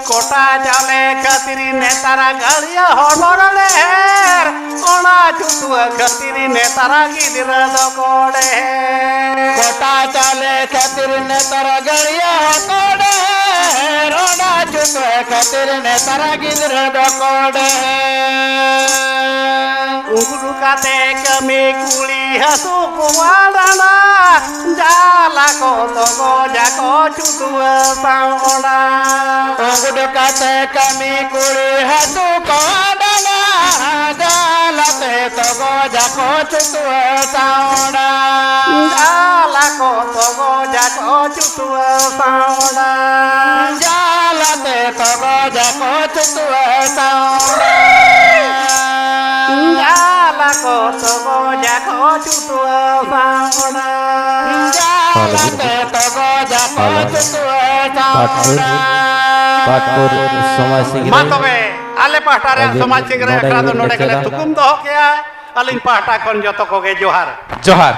ᱠᱚᱴᱟ ᱪᱟᱣᱞᱮ ᱠᱷᱟᱹᱛᱤᱨ ᱱᱮᱛᱟᱨ ᱜᱟᱹᱲᱤᱭᱟᱹ ᱦᱚᱲ ᱰᱷᱮᱨ, ᱚᱱᱟ ᱪᱷᱩᱛᱩᱣᱟᱹ ᱠᱷᱟᱹᱛᱤᱨ ᱱᱮᱛᱟᱨ ᱜᱤᱫᱽᱨᱟᱹ ᱫᱚᱠᱚ ᱰᱷᱮᱨ᱾ ᱠᱚᱴᱟ ᱪᱟᱣᱞᱮ ᱠᱷᱟᱹᱛᱤᱨ ᱱᱮᱛᱟᱨ ᱜᱟᱹᱲᱤᱭᱟᱹ ᱦᱚᱲ ᱰᱷᱮᱨ, ᱚᱱᱟ ᱪᱷᱩᱛᱩᱣᱟᱹ ᱠᱷᱟᱹᱛᱤᱨ ᱱᱮᱛᱟᱨ ᱜᱤᱫᱽᱨᱟᱹ ᱫᱚᱠᱚ ᱰᱷᱮᱨ᱾ ᱩᱰᱩᱠ ᱠᱟᱛᱮ ᱠᱟᱹᱢᱤ ᱠᱩᱲᱤ ᱦᱟᱹᱥᱩ ᱠᱚᱣᱟ ᱰᱟᱸᱰᱟ, ᱡᱟᱞᱟ ᱠᱚ ᱛᱚᱜᱚᱡᱟ ᱠᱚ ᱪᱷᱩᱛᱩᱣᱟᱹ ᱥᱟᱶ ᱚᱸᱰᱟ᱾ ᱩᱰᱩᱠ ᱠᱟᱛᱮ ᱠᱟᱹᱢᱤ ᱠᱩᱲᱤ ᱦᱟᱹᱥᱩ ᱠᱚᱣᱟ ᱰᱟᱸᱰᱟ, ᱡᱟᱞᱟᱛᱮ ᱛᱚᱜᱚᱡᱟ ᱠᱚ ᱪᱷᱩᱛᱩᱣᱟᱹ ᱥᱟᱶ ᱚᱸᱰᱟ᱾ ᱡᱟᱞᱟ ᱠᱚ ᱛᱚᱜᱚᱡᱟ ᱠᱚ ᱪᱷᱩᱛᱩᱣᱟᱹ ᱥᱟᱶ ᱚᱸᱰᱟ᱾ ᱡᱟᱞᱟᱛᱮ ᱛᱚᱜᱚᱡᱟ ᱠᱚ ᱪᱷᱩᱛᱩᱣᱟᱹ ᱥᱟᱶ ᱚᱸᱰᱟ᱾ ᱡᱟᱞᱟ ᱠᱚ ᱛᱚᱜᱚᱡᱟ ᱠᱚ ᱪᱷᱩᱛᱩᱣᱟᱹ ᱥᱟᱶ ᱚᱸᱰᱟ᱾ ᱡᱟᱞᱟᱛᱮ ᱛᱚᱜᱚᱡᱟ ᱠᱚ ᱪᱷᱩᱛᱩᱣᱟᱹ ᱥᱟᱶ ᱯᱟᱴᱯᱩᱨ, ᱚᱸᱰᱟ᱾ ᱯᱟᱴᱯᱩᱨ ᱥᱚᱢᱟᱡᱽ ᱥᱤᱝᱨᱟᱹᱭ᱾ ᱢᱟ ᱛᱚᱵᱮ, ᱟᱞᱮ ᱯᱟᱦᱴᱟ ᱨᱮ ᱟᱹᱵᱤᱱ ᱥᱚᱢᱟᱡᱽ ᱥᱤᱝᱨᱟᱹᱭ ᱱᱚᱰᱮ ᱟᱠᱷᱲᱟ ᱫᱚ ᱜᱮᱵᱤᱱ ᱱᱚᱰᱮ ᱜᱮᱞᱮ ᱮᱥᱮᱫᱟ᱾ ᱛᱷᱩᱠᱩᱢ ᱫᱚᱦᱚ ᱠᱮᱜᱼᱟ᱾ ᱟᱹᱞᱤᱧ ᱯᱟᱦᱴᱟ ᱠᱷᱚᱱ ᱡᱚᱛᱚ ᱠᱚᱜᱮ ᱡᱚᱦᱟᱨ᱾ ᱡᱚᱦᱟᱨ᱾